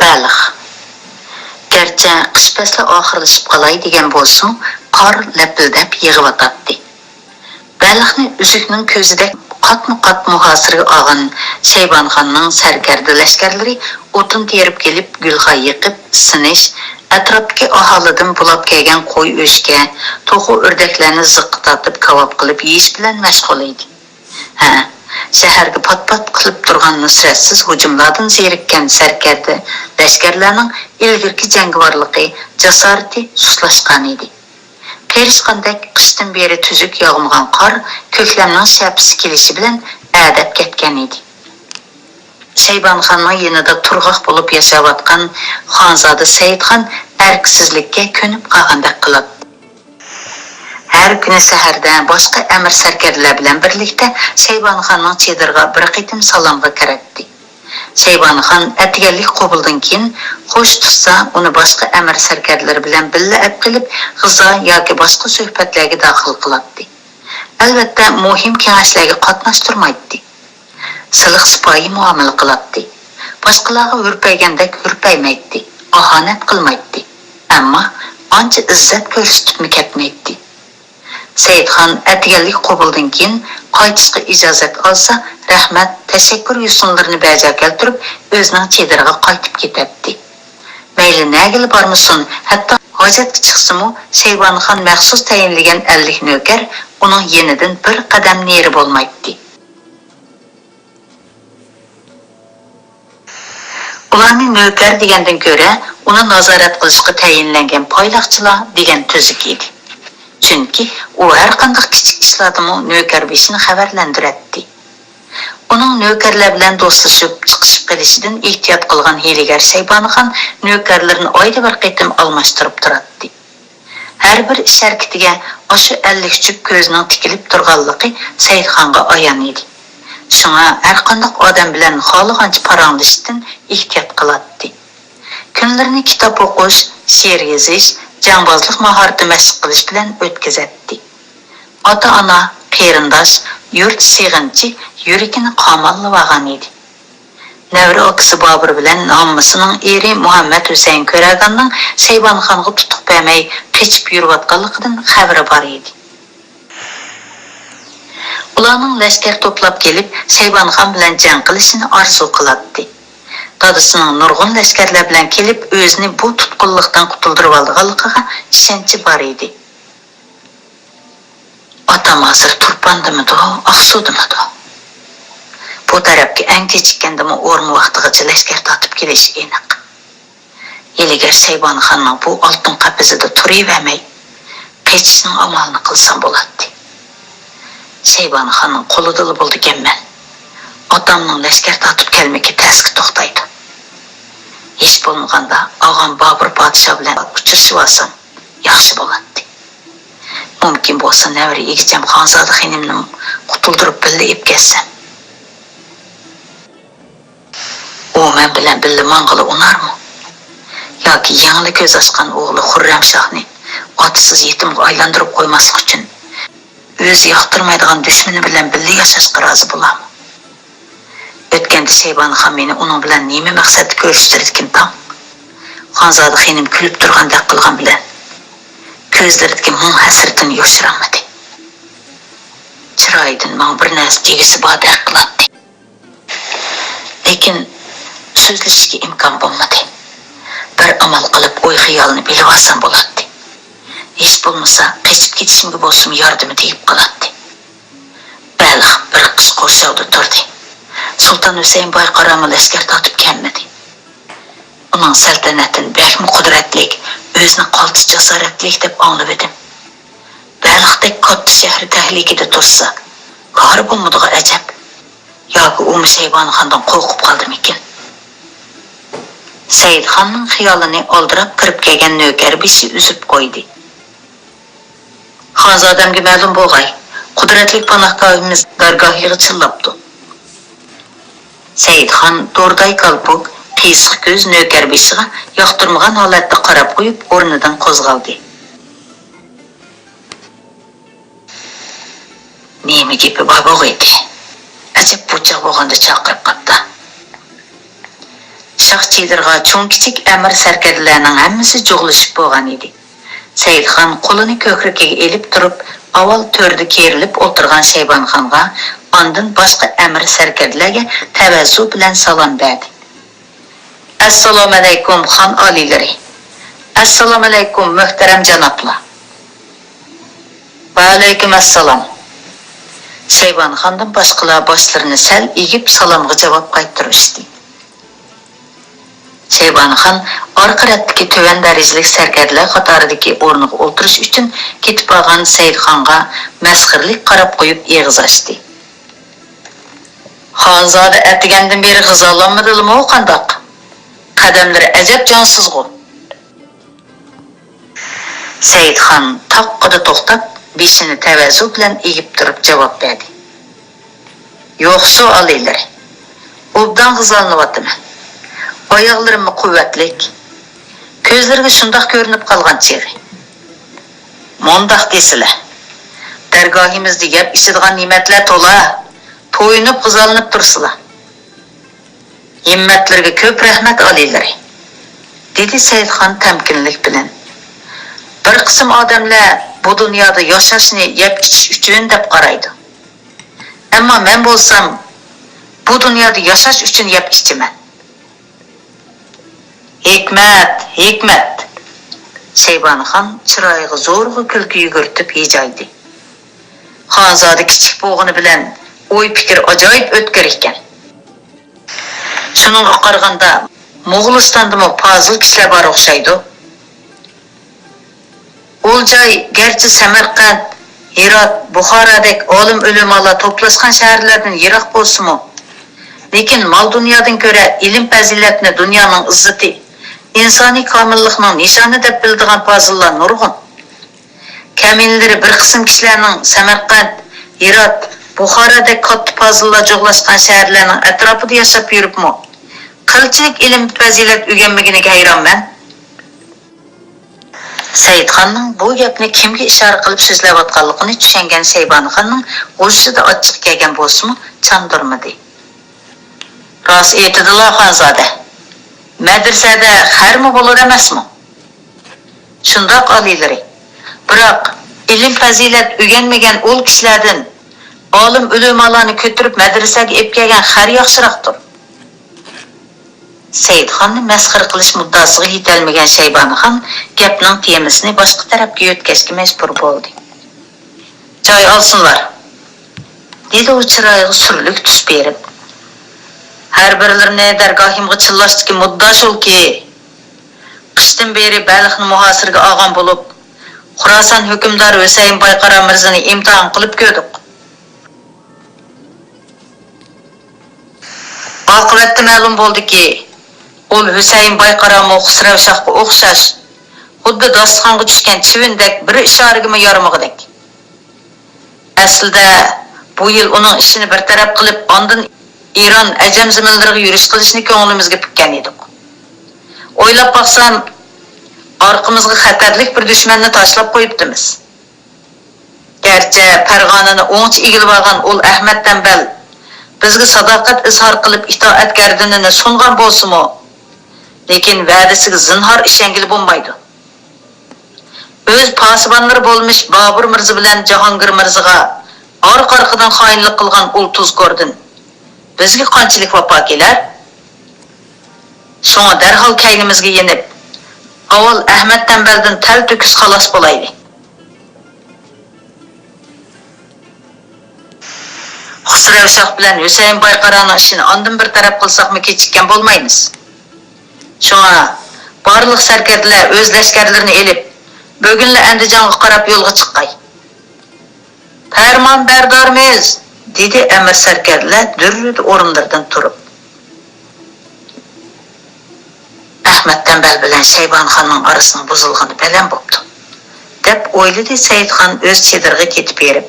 بەلخ. گەرچە قىش پەسلى ئاخىرلىشىپ قالاي دېگەن بولسىمۇ، قار لەپىلدەپ يېغىۋاتاتتى. بەلخنى ئۈزۈكنىڭ كۆزىدەك قاتمۇ قات مۇھاسىرىگە ئالغان شەيبانىخاننىڭ سەركەردە لەشكەرلىرى ئوتۇن تېرىپ كېلىپ، گۈلخا يېقىپ ئىسسىنىش، ئەتراپتىكى ئاھالىدىن بۇلاپ كەلگەن قوي ئۆچكە، توخۇ ئۆردەكلەرنى زىققا تارتىپ كاۋاپ قىلىپ يېيىش بىلەن مەشغۇل ئىدى. ھە، شەھەرگە پات-پات قىلىپ تۇرغان نۇسرەتسىز ھۇجۇملاردىن زېرىككەن سەركەردە لەشكەرلەرنىڭ ئىلگىرىكى جەڭگىۋارلىقى، جاسارىتى سۇسلاشقانىدى. قېرىشقاندەك قىشتىن بېرى تۈزۈك ياغمىغان قار كۆكلەمنىڭ شەپىسى كېلىشى بىلەن ئەدەپ كەتكەنىدى. شەيبانىخاننىڭ يېنىدا تۇرغاق بولۇپ ياشاۋاتقان خانزادە سەئىدخان ئەركىسىزلىككە كۆنۈپ قالغاندەك قىلاتتى. ھەر كۈنى سەھەردە باشقا ئەمىر سەركەردىلەر بىلەن بىرلىكتە شەيبانىخاننىڭ چېدىرىغا بىر قېتىم سالامغا كىرەتتى. شەيبانىخان ئەتىگەنلىك قوبۇلدىن كېيىن، خوش تۇتسا، ئۇنى باشقا ئەمىر سەركەردىلىرى بىلەن بىللە ئەپ قېلىپ، غىزا ياكى باشقا سۆھبەتلەرگە داخىل قىلاتتى. ئەلۋەتتە، مۇھىم كېڭەشلەرگە قاتناشتۇرمايتتى. سىلىق سىپايى مۇئامىلە قىلاتتى. باشقىلارغا ھۈرپەيگەندەك ھۈرپەيمەيتتى، ئاھانەت قىلمايتتى. ئەمما ئانچە ئىززەت كۆرسىتىپمۇ كەتمەيتتى. سەئىدخان ئەتىگەنلىك قوبۇلدىن كېيىن قايتىشقا ئىجازەت ئالسا، رەھمەت، تەشەككۈر يوسۇنلىرىنى بەجا كەلتۈرۈپ، ئۆزىنىڭ چېدىرىغا قايتىپ كېتەتتى. مەيلى نەگىلا بارمىسۇن، ھەتتا ھاجەتكە چىقسىمۇ، شەيبانىخان مەخسۇس تەيىنلىگەن ئەللىك نۆكەر ئۇنىڭ يېنىدىن بىر قەدەم نېرى بولمايتتى. ئۇلارنى نۆكەر دېگەندىن كۆرە، ئۇنى نازارەت قىلىشقا تەيىنلەنگەن پايلاقچىلار دېگەن تۈزۈك ئىدى. چۈنكى ئۇ ھەرقانداق كىچىك ئىشلاردىمۇ نۆكەر بېشىنى خەۋەرلەندۈرەتتى. ئۇنىڭ نۆكەرلەر بىلەن دوستلىشىپ، چىقىشىپ قېلىشىدىن ئېھتىيات قىلغان ھىيلىگەر شەيبانىخان نۆكەرلىرىنى ئايدا بىر قېتىم ئالماشتۇرۇپ تۇراتتى. ھەر بىر ئىش-ھەرىكىتىگە ئاشۇ ئەللىك جۈپ كۆزنىڭ تىكىلىپ تۇرغانلىقى سەيدخانغا ئايان ئىدى. شۇڭا ھەرقانداق ئادەم بىلەن خالىغانچە پاراڭلىشىشتىن ئېھتىيات قىلاتتى. كۈنلىرىنى كىتاب ئوقۇش، شېئىر يېزىش، جەڭبازلىق ماھارىتى مەشىق قىلىش بىلەن ئۆتكۈزەتتى. ئاتا-ئانا، قېرىنداش، يۇرت سېغىنچى يۈرىكىنى قاماللىۋالغان ئىدى. نەۋرە ئاكىسى بابۇر بىلەن ھاممىسىنىڭ ئېرى مۇھەممەد ھۈسەيىن كۆرەگاننىڭ شەيبانىخانغا تۇتۇق بەرمەي قېچىپ يۈرۈۋاتقانلىقىدىن خەۋىرى بار ئىدى. ئۇلارنىڭ لەشكەر توپلاپ كېلىپ، شەيبانىخان بىلەن جەڭ قىلىشىنى ئارزۇ قىلاتتى. دادىسىنىڭ نۇرغۇن لەشكەرلەر بىلەن كېلىپ، ئۆزىنى بۇ تۇتقۇنلۇقتىن قۇتۇلدۇرۇۋالىدىغانلىقىغا ئىشەنچى بار ئىدى. ئاتام ھازىر تۇرپاندىمىدۇ، ئاقسۇدىمىدۇ؟ بۇ تەرەپكە ئەڭ كېچىككەندىمۇ ئورما ۋاقتىغىچە لەشكەر تارتىپ كېلىشى ئېنىق. ھىيلىگەر شەيبانىخاننىڭ بۇ ئالتۇن قەپىسىدە تۇرۇۋەرمەي، قېچىشنىڭ ئامالىنى قىلسام بولاتتى. شەيبانىخاننىڭ قولىدىلا بولىدىكەنمەن. ئاتامنىڭ لەشكەر تارتىپ كەلمىكى تەسكە توختايدۇ. ھېچ بولمىغاندا ئاغام بابۇر پادىشاھ بىلەن ئۇچرىشىۋالسام ياخشى بولاتتى. مۇمكىن بولسا نەۋرە ئىگىچەم خانزادە خېنىمنىمۇ قۇتۇلدۇرۇپ بىللە ئېلىپ كەتسەم. ئۇ مەن بىلەن بىللە ماڭغىلى ئۇنارمۇ؟ ياكى يېڭىلا كۆز ئاچقان ئوغلى خۇررەمشاھنى ئاتىسىز يېتىمغا ئايلاندۇرۇپ قويماسلىق ئۈچۈن، ئۆزى ياقتۇرمايدىغان دۈشمىنى بىلەن بىللە ياشاشقا رازى بولارمۇ؟ ئۆتكەندە شەيبانىخان مېنى ئۇنىڭ بىلەن نېمە مەقسەتتە كۆرۈشتۈرىدىكىن تاڭ؟ خانزادە خېنىم كۈلۈپ تۇرغاندەك قىلغان بىلەن، كۆزلىرىدىكى مۇڭ ھەسرىتىنى يوشۇرالمىدى. چىرايىدىن ماڭا بىر نەرسە دېگۈسى باردەك قىلاتتى. لېكىن سۆزلىشىشكە ئىمكان بولمىدى. بىر ئامال قىلىپ ئوي-خىيالىنى بىلىۋالسام بولاتتى. ھېچ بولمىسا قېچىپ كېتىشىمگە بولسىمۇ ياردىمى تېگىپ قالاتتى. بەلخ بىر قىش قورشاۋدا تۇردى. سۇلتان ھۈسەيىن باي قارامۇ لەشكەر تارتىپ كەلمىدى. ئۇنىڭ سەلتەنەتىنى بەكمۇ قۇدرەتلىك، ئۆزىنى قالتىس جاسارەتلىك دەپ ئاڭلىۋىدىم. بەلختەك كاتتا شەھەر تەھلىكىدە تۇرسا، كارى بولمىدىغۇ ئەجەب. ياكى ئۇمۇ شەيبانىخاندىن قورقۇپ قالدىمىكىن؟ سەئىدخاننىڭ خىيالىنى ئالدىراپ كىرىپ كەلگەن نۆكەر بېشى ئۈزۈپ قويدى. خانزادەمگە مەلۇم بولغاي، قۇدرەتلىك پاناھگاھىمىز دەرگاھىغا چىللاپتۇ. سەئىدخان دورداي كالپۇك، قىيسىق كۆز نۆكەر بېشىغا ياقتۇرمىغان ھالەتتە قاراپ قويۇپ، ئورنىدىن قوزغالدى. نېمە گېپى بار بولغىيتى؟ ئەجەب بۇ چاغ بولغاندا چاقىرىپ قاپتا. شاھ چېدىرغا چوڭ-كىچىك ئەمىر سەركەردىلەرنىڭ ھەممىسى جۇغلىشىپ بولغان ئىدى. سەئىدخان قولىنى كۆكرىكىگە ئېلىپ تۇرۇپ، ئاۋۋال تۆردە كېرىلىپ ئولتۇرغان شەيبانخانغا، ئاندىن باشقا ئەمىر سەركەردىلەرگە تەۋەززۇ بىلەن سالام بەردى. ئەسسالامۇئەلەيكۇم، خان ئالىيلىرى! ئەسسالامۇئەلەيكۇم، مۆھتەرەم جانابلار! ۋەئەلەيكۇم ئەسسالام! شەيبانخاندىن باشقىلار باشلىرىنى سەل ئېگىپ سالامغا جاۋاب قايتۇرۇشتى. شەيبانخان ئارقا رەتتىكى تۆۋەن دەرىجىلىك سەركەردىلەر قاتارىدىكى ئورنىغا ئولتۇرۇش ئۈچۈن كېتىپ بارغان سەئىدخانغا مەسخىرىلىك قاراپ قويۇپ ئېغىز ئاچتى. خانزادە ئەتىگەندىن بېرى غىزالانمىدىلىمۇ قانداق؟ قەدەملىرى ئەجەب جانسىزغۇ. سەئىدخان تاققىدە توختاپ، بېشىنى تەۋەززۇ بىلەن ئېگىپ تۇرۇپ جاۋاب بەردى. يوقسۇ ئالىيلىرى، ئوبدان غىزالىنىۋاتىمەن. ئاياغلىرىممۇ قۇۋۋەتلىك. كۆزلىرىگە شۇنداق كۆرۈنۈپ قالغان چېغى. مۇنداق دېسىلە، دەرگاھىمىزدا يەپ ئىچىدىغان نېمەتلەر تولا، تويۇنۇپ غىزالىنىپ تۇرسىلا. ھىممەتلىرىگە كۆپ رەھمەت ئالىيلىرى، دېدى سەئىدخان تەمكىنلىك بىلەن. بىر قىسىم ئادەملەر بۇ دۇنيادا ياشاشنى يەپ ئىچىش ئۈچۈن دەپ قارايدۇ. ئەمما مەن بولسام بۇ دۇنيادا ياشاش ئۈچۈن يەپ ئىچىمەن. ھېكمەت، ھېكمەت! شەيبانىخان چىرايىغا زورىغا كۈلكە يۈگۈرتۈپ ھىجايدى. خانزادە كىچىك بولغىنى بىلەن ئوي-پىكرى ئاجايىپ ئۆتكۈر ئىكەن. شۇنىڭغا قارىغاندا، موغۇلىستاندىمۇ پازىل كىشىلەر بار ئوخشايدۇ. ئۇ جاي گەرچە سەمەرقەنت، ھىرات، بۇخارادەك ئالىم ئۆلىمالار توپلاشقان شەھەرلەردىن يىراق بولسىمۇ، لېكىن مال-دۇنيادىن كۆرە ئىلىم-پەزىلەتنى دۇنيانىڭ ئىززىتى، ئىنسانىي كامىللىقنىڭ نىشانى دەپ بىلىدىغان پازىللار نۇرغۇن. كەمىنىلىرى بىر قىسىم كىشىلەرنىڭ سەمەرقەنت، ھىرات، بۇخارادەك كاتتا پازىللار جۇغلاشقان شەھەرلەرنىڭ ئەتراپىدا ياشاپ يۈرۈپمۇ، قىلچىلىك ئىلىم-پەزىلەت ئۆگەنمىگىنىگە ھەيرانمەن. سەئىدخاننىڭ بۇ گەپنى كىمگە ئىشارە قىلىپ سۆزلەۋاتقانلىقىنى چۈشەنگەن شەيبانىخاننىڭ غۇژژىدە ئاچچىقى كەلگەن بولسىمۇ، چاندۇرمىدى. راست ئېيتىدىلا، خانزادە. مەدرىسەدە خەرمۇ بولۇر ئەمەسمۇ؟ شۇنداق، ئالىيلىرى. بىراق، ئىلىم-پەزىلەت ئۆگەنمىگەن ئۇل كىشىلەردىن ئالىم ئۆلىمالارنى كۆتۈرۈپ مەدرىسەگە ئېلىپ كەلگەن خەر ياخشىراقتۇر. سەئىدخاننى مەسخىرە قىلىش مۇددىئاسىغا يېتەلمىگەن شەيبانىخان گەپنىڭ تېمىسىنى باشقا تەرەپكە يۆتكەشكە مەجبۇر بولدى. جاي ئالسۇنلار، دېدى ئۇ چىرايىغا سۈرلۈك تۈس بېرىپ. ھەر بىرلىرىنى دەرگاھىمغا چىللاشتىكى مۇددىئا شۇلكى، قىشتىن بېرى بەلخنى مۇھاسىرىگە ئالغان بولۇپ، خۇراسان ھۆكۈمدارى ھۈسەيىن بايقارا مىرزىنى ئىمتىھان قىلىپ كۆردۇق. ئاقىۋەتتە مەلۇم بولدىكى، ئۇل ھۈسەيىن بايقارامۇ خۇسرەۋ شاھقا ئوخشاش، خۇددى داستىخانغا چۈشكەن چىۋىندەك، بىر ئىشارىگىمۇ يارىمىغۇدەك. ئەسلىدە، بۇ يىل ئۇنىڭ ئىشىنى بىر تەرەپ قىلىپ، ئاندىن ئىران، ئەجەم زېمىنلىرىغا يۈرۈش قىلىشنى كۆڭلىمىزگە پۈككەن ئىدۇق. ئويلاپ باقسام، ئارقىمىزغا خەتەرلىك بىر دۈشمەننى تاشلاپ قويۇپتىمىز. گەرچە پەرغانىنى ئوڭچە ئىگىلىۋالغان ئۇل ئەھمەد تەمبەل بىزگە ساداقەت ئىزھار قىلىپ، ئىتائەتكەرلىكىنى سۇنغان بولسىمۇ، لېكىن ۋەدىسىگە زىنھار ئىشەنگىلى بولمايدۇ. ئۆز پاسىبانلىرى بولمىش بابۇر مىرزا بىلەن جاھانگىر مىرزىغا ئارقا-ئارقىدىن خائىنلىق قىلغان ئۇل تۇزكوردىن بىزگە قانچىلىك ۋاپا كېلەر؟ شۇڭا دەرھال كەينىمىزگە يېنىپ، ئاۋۋال ئەھمەد تەمبەلدىن تەلتۆكۈس خالاس بولايلى. خۇسرەۋ شاھ بىلەن ھۈسەيىن بايقارانىڭ ئىشىنى ئاندىن بىر تەرەپ قىلساقمۇ كېچىككەن بولمايمىز. شۇڭا بارلىق سەركەردىلەر ئۆز لەشكەرلىرىنى ئېلىپ، بۈگۈنلا ئەندىجانغا قاراپ يولغا چىققاي. پەرمان بەردارمىز، دېدى ئەمىر سەركەردىلەر دۈررىدە ئورۇنلىرىدىن تۇرۇپ. ئەخمەت تەمبەل بىلەن شەيبانىخاننىڭ ئارىسىنىڭ بۇزۇلغىنى بەلەن بوپتۇ، دەپ ئويلىدى سەئىدخان ئۆز چېدىرىغا كېتىپ بېرىپ.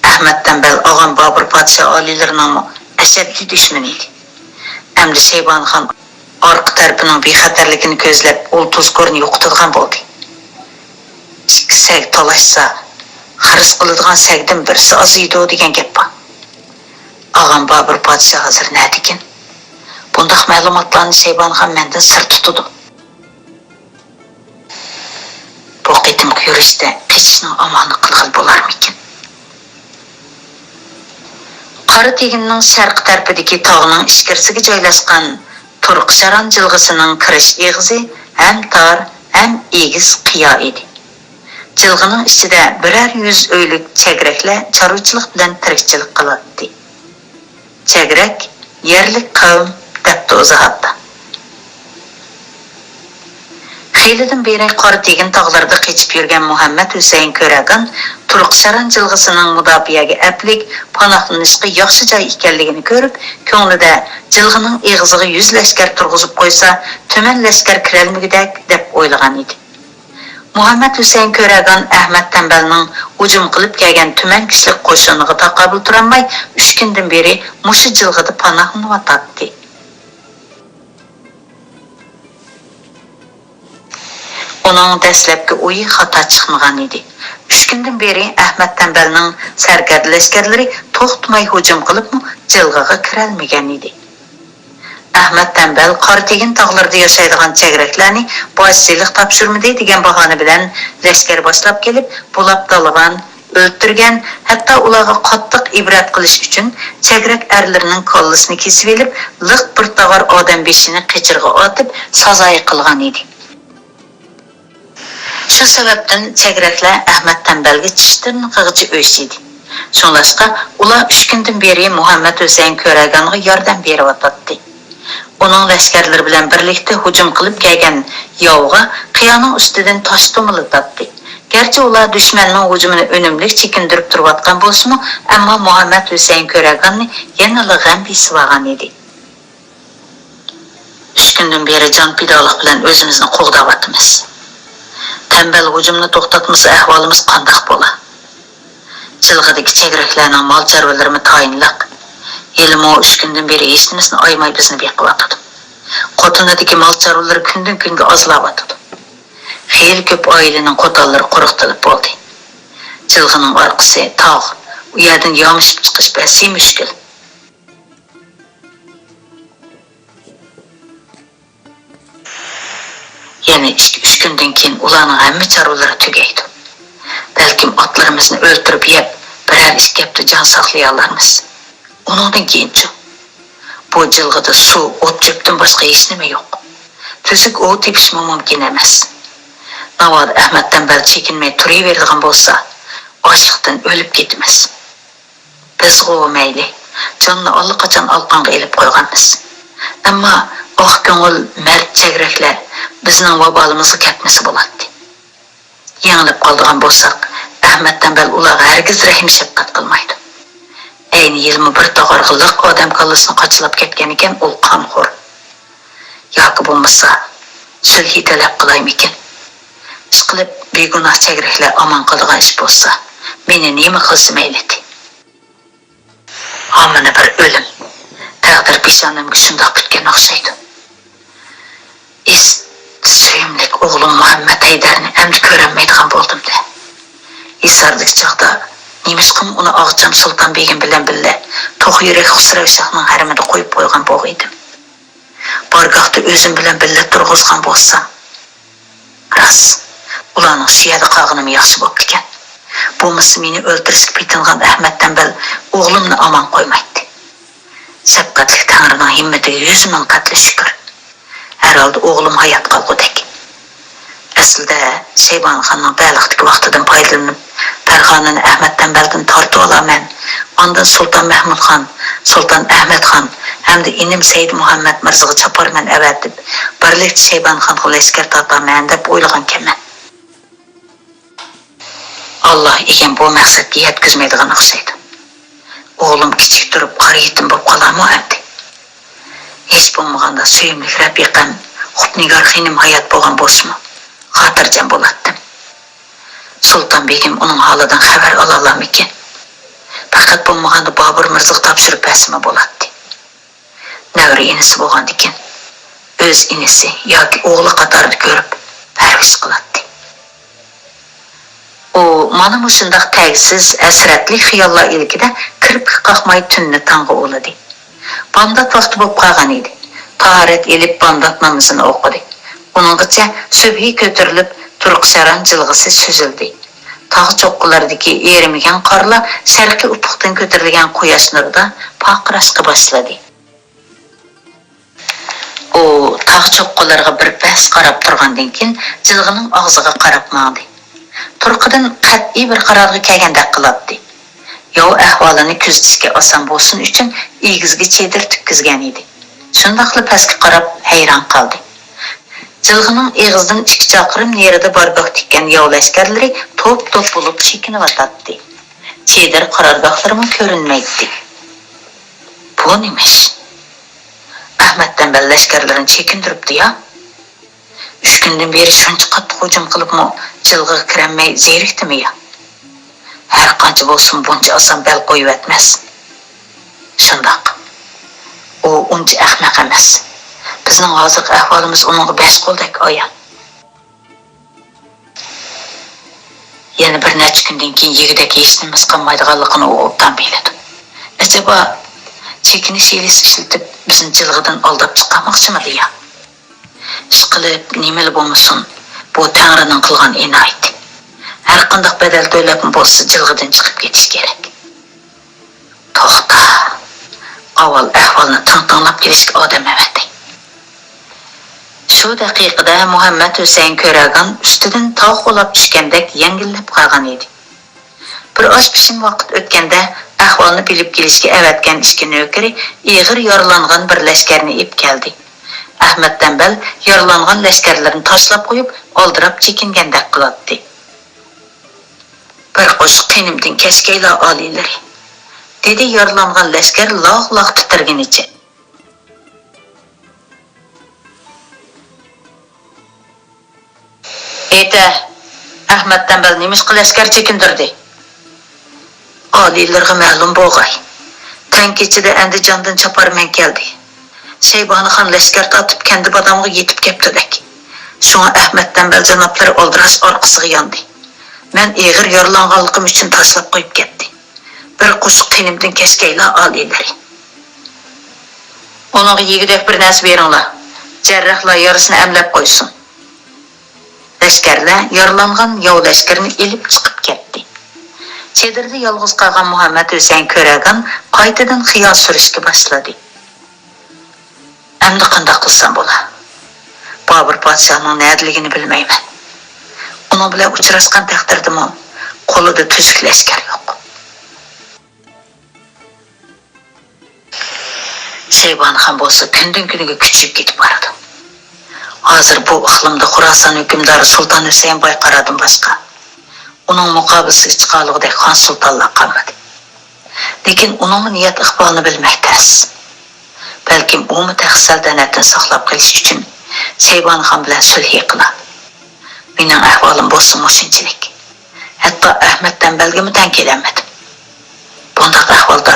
ئەخمەت تەمبەل ئاغام بابۇر پادىشاھ ئالىيلىرىنىڭمۇ ئەشەددىي دۈشمىنى ئىدى. ئەمدى شەيبانىخان ئارقا تەرىپىنىڭ بىخەتەرلىكىنى كۆزلەپ، ئۇل تۇزكورنى يوقىتىدىغان بولدى. ئىككى سەگ تالاشسا، خىرىس قىلىدىغان سەگدىن بىرسى ئازىيىدۇ دېگەن گەپ بار. ئاغام بابۇر پادىشاھ ھازىر نەدىكىن؟ بۇنداق مەلۇماتلارنى شەيبانىخان مەندىن سىر تۇتىدۇ. بۇ قېتىمقى يۈرۈشتە قېچىشنىڭ ئامالىنى قىلغىلى بولارمىكىن؟ قارا تېگىننىڭ شەرقىي تەرىپىدىكى تاغنىڭ ئىچكىرىسىگە جايلاشقان تۇرقىشاران جىلغىسىنىڭ كىرىش ئېغىزى ھەم تار، ھەم ئېگىز قىيا ئىدى. جىلغىنىڭ ئىچىدە بىرەر يۈز ئۆيلۈك چەگرەكلەر چارۋىچىلىق بىلەن تىرىكچىلىك قىلاتتى. چەگرەك يەرلىك قەۋم، دەپتۇ ئىزاھاتتا. خېلىدىن بېرى قارا تېگىن تاغلىرىدا قېچىپ يۈرگەن مۇھەممەد ھۈسەيىن كۆرەگان تۇرقىشاران جىلغىسىنىڭ مۇداپىئەگە ئەپلىك پاناھلىنىشقا ياخشى جاي ئىكەنلىكىنى كۆرۈپ، كۆڭلىدە جىلغىنىڭ ئېغىزىغا يۈز لەشكەر تۇرغۇزۇپ قويسا، تۈمەن لەشكەر كىرەلمىگۈدەك، دەپ ئويلىغان ئىدى. مۇھەممەد ھۈسەيىن كۆرەگان ئەخمەت تەمبەلنىڭ ھۇجۇم قىلىپ كەلگەن تۈمەن كىشىلىك قوشۇنىغا تاقابىل تۇرالماي، ئۈچ كۈندىن بېرى مۇشۇ جىلغىدا پاناھلىنىۋاتاتتى. ئۇنىڭ دەسلەپكى ئويى خاتا چىقمىغان ئىدى. ئۈچ كۈندىن بېرى ئەخمەت تەمبەلنىڭ سەركەردە لەشكەرلىرى توختىماي ھۇجۇم قىلىپمۇ، جىلغىغا كىرەلمىگەن ئىدى. ئەخمەت تەمبەل قارا تېگىن تاغلىرىدا ياشايدىغان چەگرەكلەرنى باج سېلىق تاپشۇرمىدى دېگەن باھانە بىلەن لەشكەر باشلاپ كېلىپ، بۇلاپ تالىغان، ئۆلتۈرگەن، ھەتتا ئۇلارغا قاتتىق ئىبرەت قىلىش ئۈچۈن چەگرەك ئەرلىرىنىڭ كاللىسىنى كېسىۋېلىپ، لىق بىر تاغار ئادەم بېشىنى قېچىرغا ئاتىپ، سازايى قىلغان ئىدى. شۇ سەۋەبتىن چەگرەكلەر ئەخمەت تەمبەلگە چىش تىرنىقىغىچە ئۆچ ئىدى. شۇڭلاشقا، ئۇلار ئۈچ كۈندىن بېرى مۇھەممەد ھۈسەيىن كۆرەگانغا ياردەم بېرىۋاتاتتى. ئۇنىڭ لەشكەرلىرى بىلەن بىرلىكتە ھۇجۇم قىلىپ كەلگەن ياۋغا قىيانىڭ ئۈستىدىن تاش تومۇلداتتى. گەرچە ئۇلار دۈشمەننىڭ ھۇجۇمىنى ئۈنۈملۈك چېكىندۈرۈپ تۇرۇۋاتقان بولسىمۇ، ئەمما مۇھەممەد ھۈسەيىن كۆرەگاننى يەنىلا غەم بېسىۋالغان ئىدى. ئۈچ كۈندىن بېرى جان پىدالىق بىلەن ئۆزىمىزنى قوغداۋاتىمىز. تەمبەل ھۇجۇمنى توختاتمىسا، ئەھۋالىمىز قانداق بولا؟ جىلغىدىكى چەگرەكلەرنىڭ مال-چارۋىلىرىمۇ تايىنلىق. ھېلىمۇ ئۈچ كۈندىن بېرى ھېچنېمىسىنى ئايىماي بىزنى بېقىۋاتىدۇ. قوتىنىدىكى مال-چارۋىلىرى كۈندىن-كۈنگە ئازلاۋاتىدۇ. خېلى كۆپ ئائىلىنىڭ قوتانلىرى قۇرۇقتىلىپ بولدى. جىلغىنىڭ ئارقىسى تاغ، ئۇ يەردىن يامىشىپ چىقىش بەسى مۈشكۈل. يەنە ئىككى-ئۈچ كۈندىن كېيىن ئۇلارنىڭ ھەممە چارۋىلىرى تۈگەيدۇ. بەلكىم ئاتلىرىمىزنى ئۆلتۈرۈپ يەپ، بىرەر ئىككى ھەپتە جان ساقلىيالارمىز. ئۇنىڭدىن كېيىنچۇ؟ بۇ جىلغىدا سۇ، ئوت-چۆپتىن باشقا ھېچنېمە يوق. تۈزۈك ئوۋ تېپىشمۇ مۇمكىن ئەمەس. ناۋادا ئەخمەت تەمبەل چېكىنمەي تۇرۇۋېرىدىغان بولسا، ئاچلىقتىن ئۆلۈپ كېتىمىز. بىزغۇ مەيلى، جاننى ئاللىقاچان ئالىقانغا ئېلىپ قويغانمىز. ئەمما ئاق كۆڭۈل، مەرد چەگرەكلەر بىزنىڭ ۋابالىمىزغا كەتمىسە بولاتتى. يېڭىلىپ قالىدىغان بولساق، ئەخمەت تەمبەل ئۇلارغا ھەرگىز رەھىم-شەپقەت قىلمايدۇ. ئەينى يىلمۇ بىر تاغارغا لىق ئادەم كاللىسىنى قاچىلاپ كەتكەنىكەن، ئۇ قانخور. ياكى بولمىسا، سۈلھى تەلەپ قىلايمىكىن؟ ئىشقىلىپ، بىگۇناھ چەگرەكلەر ئامان قالىدىغان ئىش بولسا، مېنى نېمە قىلسا مەيلىتى؟ ھامىنى بىر ئۆلۈم، تەقدىر پېشانەمگە شۇنداق پۈتكەن ئوخشايدۇ. ئىس، سۆيۈملۈك ئوغلۇم مۇھەممەت ھەيدەرنى ئەمدى كۆرەلمەيدىغان بولدۇم-دە. ھىساردىكى چاغدا نېمىشقىمۇ ئۇنى ئاغىچام سۇلتان بېگىم بىلەن بىللە توق يۈرەك خۇسرەۋ شاھنىڭ ھەرىمىدە قويۇپ قويغان بوغىيدىم. بارگاھتا ئۆزۈم بىلەن بىللە تۇرغۇزغان بولسام. راست، ئۇلارنىڭ شۇ يەردە قالغىنىمۇ ياخشى بوپتىكەن. بولمىسا مېنى ئۆلتۈرۈشكە پېتىنغان ئەخمەت تەمبەل ئوغلۇمنى ئامان قويمايتتى. شەپقەتلىك تەڭرىنىڭ ھىممىتىگە يۈز مىڭ قەتلى شۈكۈر. ھەر ھالدا ئوغلۇم ھايات قالغۇدەك. ئەسلىدە شەيبانى خاننىڭ بەلختىكى ۋاقتىدىن پايدىلىنىپ، پەرغانىنى ئەخمەت تەمبەلدىن تارتىۋالارمەن، ئاندىن سۇلتان مەھمۇد خان، سۇلتان ئەخمەت خان ھەمدە ئىنىم سەيىد مۇھەممەد مىرزىغا چاپارمەن ئەۋەتىپ، بىرلىكتە شەيبانى خانغا لەشكەر تارتارمەن دەپ ئويلىغانىكەنمەن. ئاللا ئىگەم بۇ مەقسەتكە يەتكۈزمەيدىغان ئوخشايدۇ. ئوغلۇم كىچىك تۇرۇپ قارا يېتىم بولۇپ قالارمۇ ئەمدى؟ ھېچ بولمىغاندا سۆيۈملۈك رەپىقەم خۇپنىگار خېنىم ھايات بولغان بولسىمۇ، خاتىرجەم بولاتتىم. سۇلتان بېگىم ئۇنىڭ ھالىدىن خەۋەر ئالالارمىكىن؟ پەقەت بولمىغاندا بابۇر مىرزىغا تاپشۇرۇپ بەرسىمۇ بولاتتى. نەۋرە ئىنىسى بولغاندىكىن، ئۆز ئىنىسى ياكى ئوغلى قاتارىدا كۆرۈپ پەرۋىش قىلاتتى. ئۇ مانا مۇشۇنداق تەگسىز، ھەسرەتلىك خىياللار ئىلكىدە كىرپىك قاقماي تۈننى تاڭغا ئۇلىدى. بامدات ۋاقتى بولۇپ قالغان ئىدى. تاھارەت ئېلىپ، بامدات نامىزىنى ئوقۇدى. ئۇنىڭغىچە سۈبھى كۆتۈرۈلۈپ، تۇرقى شاران جىلغىسى سۈزۈلدى. تاغ چوققىلىرىدىكى ئېرىمىگەن قارلار شەرقىي ئۇپۇقتىن كۆتۈرۈلگەن قۇياش نۇرىدا پارقىراشقا باشلىدى. ئۇ تاغ چوققىلىرىغا بىر پەس قاراپ تۇرغاندىن كېيىن، جىلغىنىڭ ئاغزىغا قاراپ ماڭدى. تۇرقىدىن قەتئىي بىر قارارغا كەلگەندەك قىلاتتى. ياۋ ئەھۋالىنى كۆزىتىشكە ئاسان بولسۇن ئۈچۈن، ئېگىزگە چېدىر تىككۈزگەن ئىدى. شۇنداقلا پەسكە قاراپ ھەيران قالدى. جىلغىنىڭ ئېغىزىدىن ئىككى چاقىرىم نېرىدا بارگاھ تىككەن ياۋ لەشكەرلىرى توپ-توپ بولۇپ چېكىنىۋاتاتتى. چېدىر قارارگاھلىرىمۇ كۆرۈنمەيتتى. بۇ نېمە ئىش؟ ئەخمەت تەمبەل لەشكەرلىرىنى چېكىندۈرۈپتۇ يا؟ ئۈچ كۈندىن بېرى شۇنچە قاتتىق ھۇجۇم قىلىپمۇ جىلغىغا كىرەلمەي زېرىكتىمۇ يا؟ ھەرقانچە بولسىمۇ بۇنچە ئاسان بەل قويۇۋەتمەس. شۇنداق. ئۇ ئۇنچە ئەخمەق ئەمەس. بىزنىڭ ھازىرقى ئەھۋالىمىز ئۇنىڭغا بەش قولدەك ئايان. يەنە بىر نەچچە كۈندىن كېيىن يېگۈدەك ھېچنېمىسى قالمايدىغانلىقىنى ئۇ ئوبدان بىلىدۇ. ئەجەبا، چېكىنىش ھىيلىسى ئىشلىتىپ، بىزنى جىلغىدىن ئالداپ چىقارماقچىمىدى يا؟ ئىشقىلىپ، نېمىلا بولمىسۇن، بۇ تەڭرىنىڭ قىلغان ئىنايىتى. ھەرقانداق بەدەل تۆلەپمۇ بولسا، جىلغىدىن چىقىپ كېتىش كېرەك. توختا! ئاۋۋال ئەھۋالنى تىڭ تىڭلاپ كېلىشكە ئادەم ئەۋەتەي. شۇ دەقىقىدە مۇھەممەد ھۈسەيىن كۆرەگان ئۈستىدىن تاغ قۇلاپ چۈشكەندەك يەڭگىللەپ قالغان ئىدى. بىر ئاز پىشىم ۋاقىت ئۆتكەندە، ئەھۋالنى بىلىپ كېلىشكە ئەۋەتكەن ئىككى نۆكىرى ئېغىر يارىلانغان بىر لەشكەرنى ئېلىپ كەلدى. ئەخمەت تەمبەل يارىلانغان لەشكەرلىرىنى تاشلاپ قويۇپ، ئالدىراپ چېكىنگەندەك قىلاتتى. «بىر قوشۇق قېنىمدىن كەچكەيلا، ئالىيلىرى!» دېدى يارىلانغان لەشكەر لاغ-لاغ تىترىگىنىچە. «ئېيتە، ئەخمەت تەمبەل نېمىشقا لەشكەر چېكىندۈردى؟» «ئالىيلىرىغا مەلۇم بولغاي، تەڭ كېچىدە ئەندىجاندىن چاپارمەن كەلدى. شەيبانىخان لەشكەر تارتىپ كەندىبادامغا يېتىپ كەپتۇدەك. شۇڭا ئەخمەت تەمبەل جانابلىرى ئالدىراش ئارقىسىغا ياندى. مەن ئېغىر يارىلانغانلىقىم ئۈچۈن تاشلاپ قويۇپ كەتتى. بىر قوشۇق قېنىمدىن كەچكەيلا، ئالىيلىرى!» «ئۇنىڭغا يېگۈدەك بىر نەرسە بېرىڭلار، جەرراھلار يارىسىنى ئەملەپ قويسۇن.» لەشكەرلەر يارىلانغان ياۋ لەشكىرىنى ئېلىپ چىقىپ كەتتى. چېدىردا يالغۇز قالغان مۇھەممەد ھۈسەيىن كۆرەگان قايتىدىن خىيال سۈرۈشكە باشلىدى. «ئەمدى قانداق قىلسام بولا؟ بابۇر پادىشاھنىڭ نەدىلىكىنى بىلمەيمەن. ئۇنىڭ بىلەن ئۇچراشقان تەقدىردىمۇ قولىدا تۈزۈك لەشكەر يوق.» شەيبانىخان بولسا كۈندىن-كۈنگە كۈچىيىپ كېتىپ بارىدۇ. ھازىر بۇ ئىقلىمدا خۇراسان ھۆكۈمدارى سۇلتان ھۈسەيىن بايقارادىن باشقا، ئۇنىڭ مۇقابىلىسىگە چىقالىغۇدەك خان سۇلتانلار قالمىدى. لېكىن ئۇنىڭمۇ نىيەت ئىقبالىنى بىلمەك تەس. بەلكىم ئۇمۇ تەخت سەلتەنەتنى ساقلاپ قېلىش ئۈچۈن شەيبانىخان بىلەن سۈلھى قىلا. مېنىڭ ئەھۋالىم بولسا مۇشۇنچىلىك. ھەتتا ئەخمەت تەمبەلگىمۇ تەڭ كېلەلمىدىم. بۇنداق ئەھۋالدا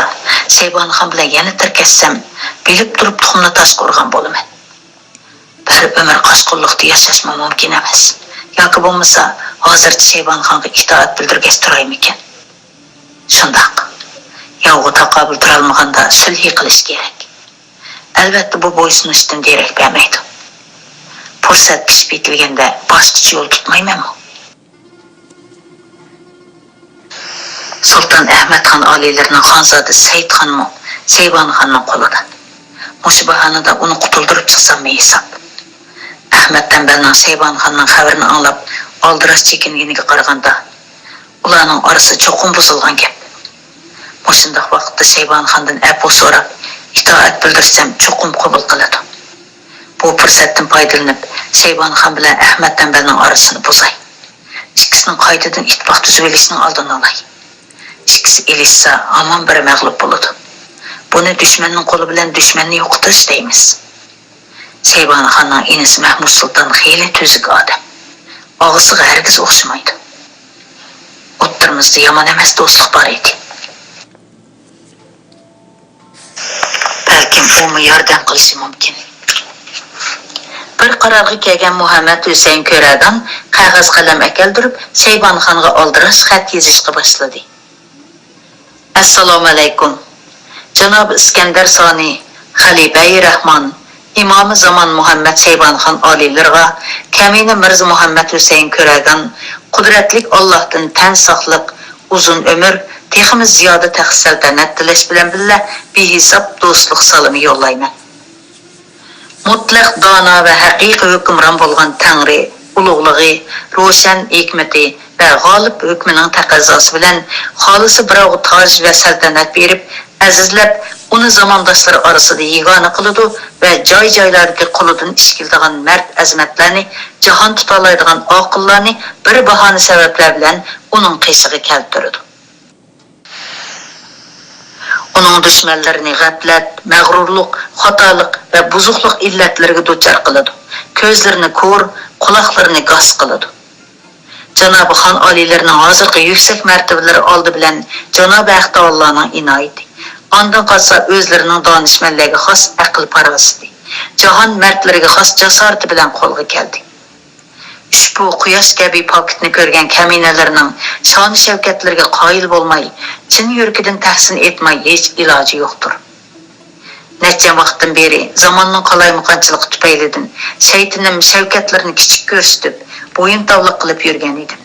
شەيبانىخان بىلەن يەنە تىركەشسەم، بىلىپ تۇرۇپ تۇخۇمنى تاشقا ئۇرغان بولىمەن. بىر ئۆمۈر قاچقۇنلۇقتا ياشاشمۇ مۇمكىن ئەمەس. ياكى بولمىسا، ھازىرچە شەيبانىخانغا ئىتائەت بىلدۈرگەچ تۇرايمىكىن؟ شۇنداق. ياۋغا تاقابىل تۇرالمىغاندا سۈلھى قىلىش كېرەك. ئەلۋەتتە، بۇ بويسۇنۇشتىن دېرەك بەرمەيدۇ. پۇرسەت پىشىپ يېتىلگەندە باشقىچە يول تۇتمايمەنمۇ؟ سۇلتان ئەخمەتخان ئالىيلىرىنىڭ خانزادىسى سەيىتخانمۇ شەيبانىخاننىڭ قولىدا. مۇشۇ باھانىدا ئۇنى قۇتۇلدۇرۇپ چىقساممۇ ھېساب. ئەخمەت تەمبەلنىڭ شەيبانىخاننىڭ خەۋىرىنى ئاڭلاپ، ئالدىراش چېكىنگىنىگە قارىغاندا، ئۇلارنىڭ ئارىسى چوقۇم بۇزۇلغان گەپ. مۇشۇنداق ۋاقىتتا شەيبانىخاندىن ئەپۇ سوراپ، ئىتائەت بىلدۈرسەم، چوقۇم قوبۇل قىلىدۇ. بۇ پۇرسەتتىن پايدىلىنىپ، شەيبانىخان بىلەن ئەخمەت تەمبەلنىڭ ئارىسىنى بۇزاي. ئىككىسىنىڭ قايتىدىن ئىتتىپاق تۈزۈۋېلىشىنىڭ ئالدىنى ئالاي. ئىككىسى ئېلىشسا، ھامان بىرى مەغلۇپ بولىدۇ. بۇنى دۈشمەننىڭ قولى بىلەن دۈشمەننى يوقىتىش دەيمىز. شەيبانىخاننىڭ ئىنىسى مەھمۇد سۇلتان خېلى تۈزۈك ئادەم. ئاغىسىغا ھەرگىز ئوخشىمايدۇ. ئوتتۇرىمىزدا يامان ئەمەس دوستلۇق بار ئىدى. بەلكىم ئۇمۇ ياردەم قىلىشى مۇمكىن. بىر قارارغا كەلگەن مۇھەممەد ھۈسەيىن كۆرەدان قەغەز قەلەم ئەكەلدۈرۈپ، شەيبانىخانغا ئالدىراش خەت يېزىشقا باشلىدى. ئەسسالامۇئەلەيكۇم. جانابى ئىسكەندەر سانى، خەلىپەي رەھمان، ئىمامى زامان مۇھەممەد شەيبانىخان ئالىيلىرىغا، كەمىنە مىرزا مۇھەممەد ھۈسەيىن كۆرەگان، قۇدرەتلىك ئاللاھتىن تەن ساقلىق، ئۇزۇن ئۆمۈر، تېخىمۇ زىيادە تەخت سەلتەنەت تىلەش بىلەن بىللە، بىھېساب دوستلۇق سالىمى يوللايمەن. مۇتلەق دانا ۋە ھەقىقىي ھۆكۈمران بولغان تەڭرى ئۇلۇغلۇقى، روشەن ھېكمىتى ۋە غالىب ھۆكمىنىڭ تەقەززاسى بىلەن خالىسا بىراۋغا تاج ۋە سەلتەنەت بېرىپ، ئەزىزلەپ، ئۇنى زامانداشلىرى ئارىسىدا يېگانە قىلىدۇ ۋە جاي-جايلاردىكى قولىدىن ئىش كېلىدىغان مەرد-ئەزىمەتلەرنى، جاھان تۇتالايدىغان ئاقىللارنى بىر باھانە سەۋەبلەر بىلەن ئۇنىڭ قېشىغا كەلتۈرىدۇ. ئۇنىڭ دۈشمەنلىرىنى غەپلەت، مەغرۇرلۇق، خاتالىق ۋە بۇزۇقلۇق ئىللەتلىرىگە دۇچار قىلىدۇ، كۆزلىرىنى كور، قۇلاقلىرىنى گاس قىلىدۇ. جانابى خان ئالىيلىرىنىڭ ھازىرقى يۈكسەك مەرتىۋىلىرى ئالدى بىلەن جانابى ھەق تائالانىڭ ئىنايىتى، ئاندىن قالسا ئۆزلىرىنىڭ دانىشمەنلەرگە خاس ئەقىل-پاراسىتى، جاھان مەردلىرىگە خاس جاسارىتى بىلەن قولغا كەلدى. ئۇشبۇ قۇياش كەبى پاكىتنى كۆرگەن كەمىنىلەرنىڭ شانۇ-شەۋكەتلىرىگە قايىل بولماي، چىن يۈرىكىدىن تەھسىن ئېيتماي ھېچ ئىلاجى يوقتۇر. نەچچە ۋاقىتتىن بېرى زاماننىڭ قالايمىقانچىلىقى تۈپەيلىدىن شەيتىنىم شەۋكەتلىرىنى كىچىك كۆرسىتىپ، بويۇنتاۋلىق قىلىپ يۈرگەن ئىدىم.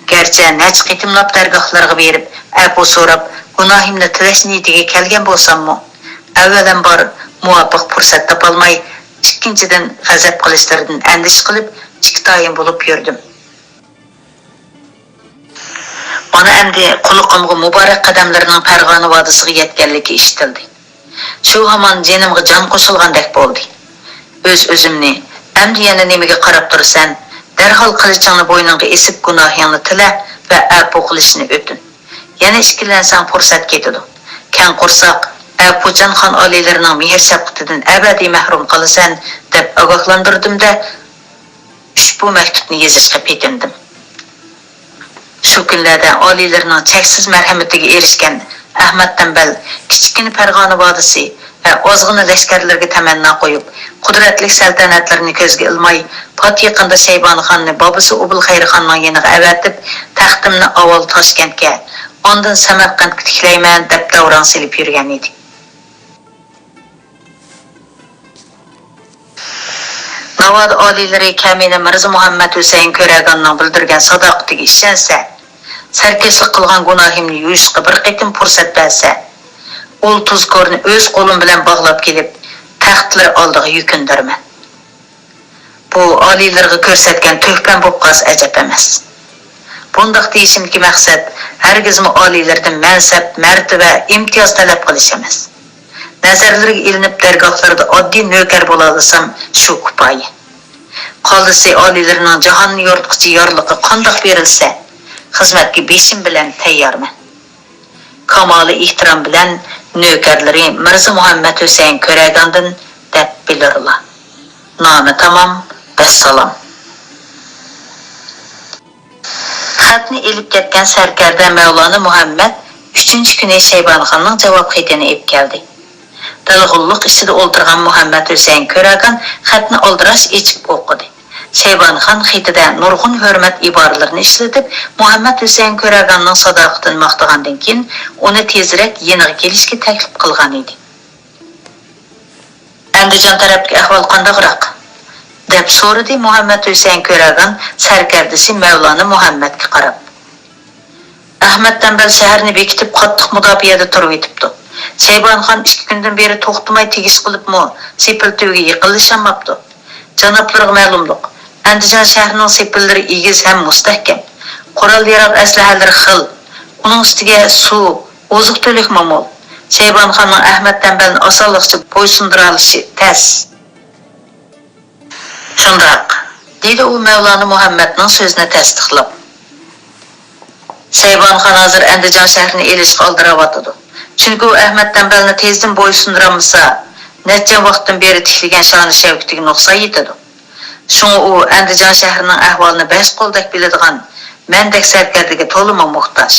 گەرچە نەچچە قېتىملاپ دەرگاھلارغا بېرىپ، ئەپۇ سوراپ، گۇناھىمنى تىلەش نىيىتىگە كەلگەن بولساممۇ، ئەۋۋەلەمبار مۇۋاپىق پۇرسەت تاپالماي، ئىككىنچىدىن، غەزەپ قىلىشلىرىدىن ئەندىشە قىلىپ، ئىككىتايىن بولۇپ يۈردۈم. مانا ئەمدى قۇلىقىمغا مۇبارەك قەدەملىرىنىڭ پەرغانە ۋادىسىغا يەتكەنلىكى ئىشىتىلدى. شۇ ھامان جېنىمغا جان قوشۇلغاندەك بولدى. ئۆز-ئۆزۈمنى، ئەمدى يەنە نېمىگە قاراپ تۇرىسەن؟ دەرھال قىلىچىڭنى بوينۇڭغا ئېسىپ، گۇناھىڭنى تىلە ۋە ئەپۇ قىلىشنى ئۆتۈن. يەنە ئىككىلەنسەڭ، پۇرسەت كېتىدۇ. كەڭ قورساق، ئەپۇچان خان ئالىيلىرىنىڭ مېھىر-شەپقىتىدىن ئەبەدىي مەھرۇم قالىسەن، دەپ ئاگاھلاندۇردۇم-دە، ئۇشبۇ مەكتۇپنى يېزىشقا پېتىندىم. شۇ كۈنلەردە ئالىيلىرىنىڭ چەكسىز مەرھەمىتىگە ئېرىشكەن ئەخمەت تەمبەل كىچىككىنە پەرغانە ۋادىسى ۋە ئازغىنە لەشكەرلىرىگە تەمەننا قويۇپ، قۇدرەتلىك سەلتەنەتلىرىنى كۆزگە ئىلماي، پات يېقىندا شەيبانى خاننى بابىسى ئوبۇلخەير خاننىڭ يېنىغا ئەۋەتىپ، تەختىمنى ئاۋۋال تاشكەنتكە، ئاندىن سەمەرقەنتكە تىكلەيمەن، دەپ داۋراڭ سېلىپ يۈرگەن ئىدى. ناۋادا ئالىيلىرى كەمىنە مىرزا مۇھەممەد ھۈسەيىن كۆرەگاننىڭ بىلدۈرگەن ساداقىتىگە ئىشەنسە، سەركەشلىك قىلغان گۇناھىمنى يۇيۇشقا بىر قېتىم پۇرسەت بەرسە، ئۇل تۇزكورنى ئۆز قولۇم بىلەن باغلاپ كېلىپ، تەختلىرى ئالدىغا يۈكۈندۈرىمەن. بۇ ئالىيلىرىغا كۆرسەتكەن تۆھپەم بولۇپ قالسا ئەجەب ئەمەس. بۇنداق دېيىشىمدىكى مەقسەت، ھەرگىزمۇ ئالىيلىرىدىن مەنسەپ، مەرتىۋە، ئىمتىياز تەلەپ قىلىش ئەمەس. نەزەرلىرىگە ئىلىنىپ، دەرگاھلىرىدا ئاددىي نۆكەر بولالىسام، شۇ كۇپايە. قالدىسى ئالىيلىرىنىڭ جاھاننى يورۇتقۇچى يارلىقى قانداق بېرىلسە، خىزمەتكە بېشىم بىلەن تەييارمەن. كامالىي ئېھتىرام بىلەن، نۆكەرلىرى مىرزا مۇھەممەد ھۈسەيىن كۆرەگاندىن، دەپ بىلۇرلا. نامە تامام، ۋەسسالام. خەتنى ئېلىپ كەتكەن سەركەردە مەۋلانا مۇھەممەد ئۈچىنچى كۈنى شەيبانىخاننىڭ جاۋاب خېتىنى ئېلىپ كەلدى. دالغۇنلۇق ئىچىدە ئولتۇرغان مۇھەممەد ھۈسەيىن كۆرەگان خەتنى ئالدىراش ئېچىپ ئوقۇدى. شەيبانىخان خېتىدە نۇرغۇن ھۆرمەت ئىبارىلىرىنى ئىشلىتىپ، مۇھەممەد ھۈسەيىن كۆرەگاننىڭ ساداقىتىنى ماختىغاندىن كېيىن، ئۇنى تېزرەك يېنىغا كېلىشكە تەكلىپ قىلغان ئىدى. ئەندىجان تەرەپتىكى ئەھۋال قانداقراق؟ دەپ سورىدى مۇھەممەد ھۈسەيىن كۆرەگان سەركەردىسى مەۋلانا مۇھەممەدكە قاراپ. ئەخمەت تەمبەل شەھەرنى بېكىتىپ، قاتتىق مۇداپىئەدە تۇرۇۋېتىپتۇ. شەيبانى خان ئىككى كۈندىن بېرى توختىماي تېگىش قىلىپمۇ، سېپىل تۈۋىگە يېقىنلىشالماپتۇ. جانابلىرىغا مەلۇملۇق، ئەندىجان شەھىرىنىڭ سېپىللىرى ئېگىز ھەم مۇستەھكەم. قورال-ياراغ ئەسلىھەلىرى خىل. ئۇنىڭ ئۈستىگە سۇ، ئوزۇق-تۈلۈكمۇ مول. شەيبانى خاننىڭ ئەخمەت تەمبەلنى ئاسانلىقچە بويسۇندۇرالىشى تەس. شۇنداق، دېدى ئۇ مەۋلانا مۇھەممەدنىڭ سۆزىنى تەستىقلاپ. شەيبانى خان ھازىر ئەندىجان شەھىرىنى ئېلىشقا ئالدىراۋاتىدۇ. چۈنكى ئۇ ئەخمەت تەمبەلنى تېزدىن بويسۇندۇرالمىسا، نەچچە ۋاقىتتىن بېرى تىكلىگەن شانى-شەۋكىتىگە نۇقسان يېتىدۇ. شۇڭا ئۇ ئەندىجان شەھىرىنىڭ ئەھۋالىنى بەش قولدەك بىلىدىغان مەندەك سەركەردىگە تولىمۇ موھتاج.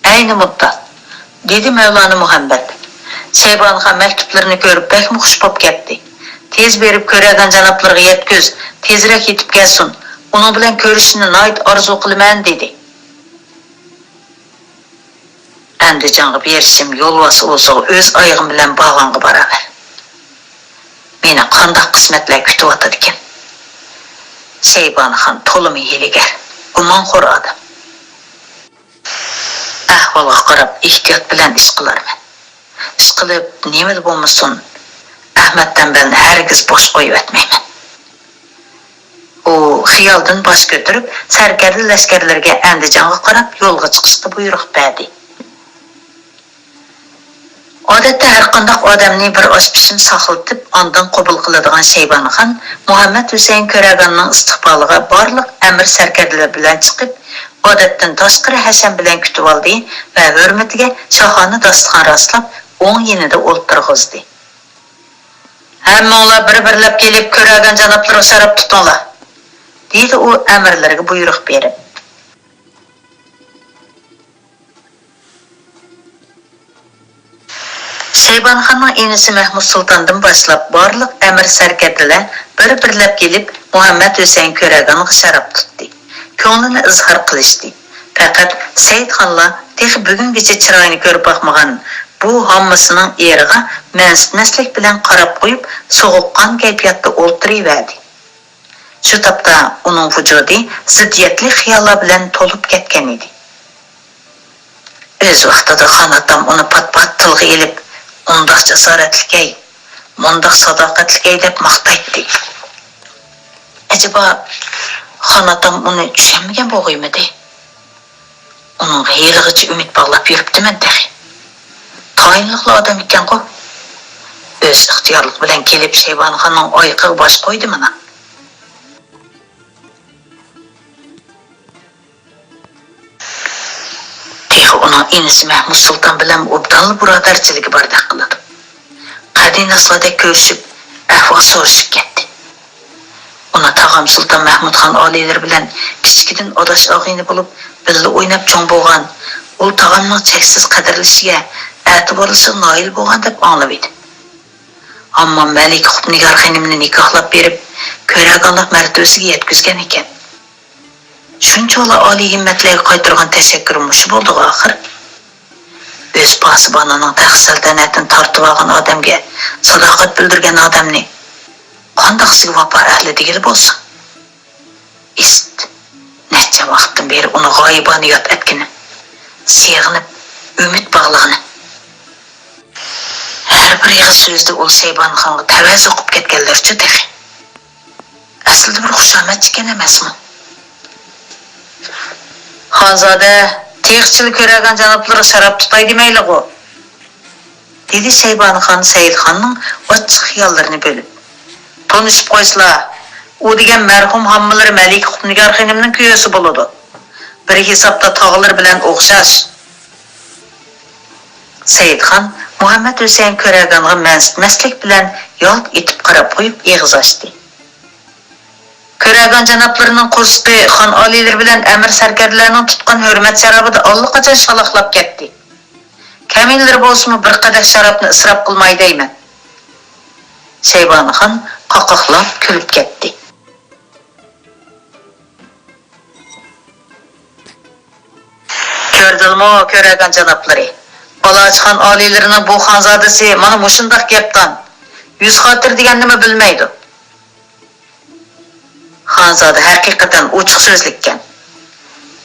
ئەينى مۇددەت، دېدى مەۋلانا مۇھەممەد. شەيبانى خان مەكتۇپلىرىنى كۆرۈپ بەكمۇ خۇش بولۇپ كەتتى. تېز بېرىپ كۆرەگەن جانابلىرىغا يەتكۈز، تېزرەك يېتىپ كەلسۇن. ئۇنىڭ بىلەن كۆرۈشۈشنى ناھايىتى ئارزۇ قىلىمەن، دېدى. ئەندىجانغا بېرىشىم يولۋاس ئۇۋىسىغا ئۆز ئايىغىم بىلەن بارغانغا باراۋەر. مېنى قانداق قىسمەتلەر كۈتۈۋاتىدىكىن؟ شەيبانى خان تولىمۇ ھىيلىگەر، گۇمانخور ئادەم. ئەھۋالغا قاراپ ئېھتىيات بىلەن ئىش قىلارمەن. ئىشقىلىپ، نېمىلا بولمىسۇن، ئەخمەت تەمبەلنى ھەرگىز بوش قويۇۋەتمەيمەن. ئۇ خىيالدىن باش كۆتۈرۈپ، سەركەردە لەشكەرلىرىگە ئەندىجانغا قاراپ يولغا چىقىشقا بۇيرۇق بەردى. ئادەتتە ھەرقانداق ئادەمنى بىر ئاش پىشىم ساقلىتىپ، ئاندىن قوبۇل قىلىدىغان شەيبانى خان مۇھەممەد ھۈسەيىن كۆرەگاننىڭ ئىستىقبالىغا بارلىق ئەمىر سەركەردىلەر بىلەن چىقىپ، ئادەتتىن تاشقىرى ھەشەم بىلەن كۈتۈۋالدى ۋە ھۆرمىتىگە شاھانە داستىخان راسلاپ، ئوڭ يېنىدا ئولتۇرغۇزدى. «ھەممىڭلار بىر-بىرلەپ كېلىپ، كۆرەگەن جانابلىرىغا شاراب تۇتۇڭلار!» دېدى ئۇ ئەمىرلىرىگە بۇيرۇق بېرىپ. شەيبانى خاننىڭ ئىنىسى مەھمۇد سۇلتاندىن باشلاپ بارلىق ئەمىر سەركەردىلەر بىر-بىرلەپ كېلىپ، مۇھەممەد ھۈسەيىن كۆرەگانغا شاراب تۇتتى. كۆڭلىنى ئىزھار قىلىشتى. پەقەت سەئىدخانلا تېخى بۈگۈنگىچە چىرايىنى كۆرۈپ باقمىغان بۇ ھاممىسىنىڭ ئېرىغا مەنسىتمەسلىك بىلەن قاراپ قويۇپ، سوغۇققان كەيپىياتتا ئولتۇرۇۋەردى. شۇ تاپتا ئۇنىڭ ۋۇجۇدى زىددىيەتلىك خىياللار بىلەن تولۇپ كەتكەن ئىدى. ئۆز ۋاقتىدا خان ئاتام ئۇنى پات-پات تىلغا ئېلىپ، ئۇنداق جاسارەتلىكەي، مۇنداق ساداقەتلىكەي دەپ ماختايتتى. ئەجەبا، خان ئاتام ئۇنى چۈشەنمىگەن بولغىيمىدى؟ ئۇنىڭغا ھېلىغىچە ئۈمىد باغلاپ يۈرۈپتىمەن تېخى. تايىنلىقلا ئادەم ئىكەنغۇ. ئۆز ئىختىيارلىقى بىلەن كېلىپ شەيبانىخاننىڭ ئايىقىغا باش قويدى مانا. تېخى ئۇنىڭ ئىنىسى مەھمۇد سۇلتان بىلەن ئوبدانلا بۇرادەرچىلىكى باردەك قىلىدۇ. قەدىناسلاردەك كۆرۈشۈپ، ئەھۋال سورىشىپ كەتتى. ئۇنى تاغام سۇلتان مەھمۇدخان ئالىيلىرى بىلەن كىچىكىدىن ئاداش ئاغىنە بولۇپ، بىللە ئويناپ چوڭ بولغان، ئۇل تاغامنىڭ چەكسىز قەدىرلىشىگە، ئەتىۋارلىشىغا نايىل بولغان دەپ ئاڭلىۋىدىم. ئەمما مەلىكە قۇپنىگار خېنىمنى نىكاھلاپ بېرىپ، كۆرەگانلىق مەرتىۋىسىگە يەتكۈزگەن ئىكەن. شۇنچىۋالا ئالىي ھىممەتلەرگە قايتۇرغان تەشەككۈر مۇشۇ بولدىغۇ ئاخىر. ئۆز پاسىبانىنىڭ تەخت سەلتەنەتىنى تارتىۋالغان ئادەمگە ساداقەت بىلدۈرگەن ئادەمنى قانداقسىگە ۋاپا ئەھلى دېگىلى بولسۇن؟ ئىسىت، نەچچە ۋاقىتتىن بېرى ئۇنى غايىبانە ياد ئەتكىنىم، سېغىنىپ، ئۈمىد باغلىغىنىم. ھەر بىر ئېغىز سۆزىدە ئۇل شەيبانىخانغا تەۋەزە ئوقۇپ كەتكەنلەرچۇ تېخى. ئەسلىدە بىر خۇشامەتچىكەن ئەمەسمۇ؟ خانزادە، تېخىچىلا كۆرەگەن جانابلىرىغا شاراب تۇتاي دېمەيلىغۇ؟ دېدى شەيبانىخان سەئىدخاننىڭ ئاچچىق خىياللىرىنى بۆلۈپ. تونۇشۇپ قويسىلا، ئۇ دېگەن مەرھۇم ھاممىلىرى مەلىكە قۇپنىگار خېنىمنىڭ كۈيەسى بولىدۇ. بىر ھېسابتا تاغىلىرى بىلەن ئوخشاش. سەئىدخان مۇھەممەد ھۈسەيىن كۆرەگانغا مەنسىتمەسلىك بىلەن يالت ئېتىپ قاراپ قويۇپ ئېغىز ئاچتى. كۆرەگان جانابلىرىنىڭ قورسىقى خان ئالىيلىرى بىلەن ئەمىر سەركەردىلەرنىڭ تۇتقان ھۆرمەت شارابىدا ئاللىقاچان شالاقلاپ كەتتى. كەمىنىلىرى بولسىمۇ بىر قەدەھ شارابنى ئىسراپ قىلماي دەيمەن. شەيبانىخان قاقاقلاپ كۈلۈپ كەتتى. كۆردىلىمۇ، كۆرەگان جانابلىرى؟ بالاچىخان ئالىيلىرىنىڭ بۇ خانزادىسى مانا مۇشۇنداق گەپدان، يۈز خاتىرە دېگەننىمۇ بىلمەيدۇ. خانزادە ھەقىقەتەن ئوچۇق سۆزلۈككەن،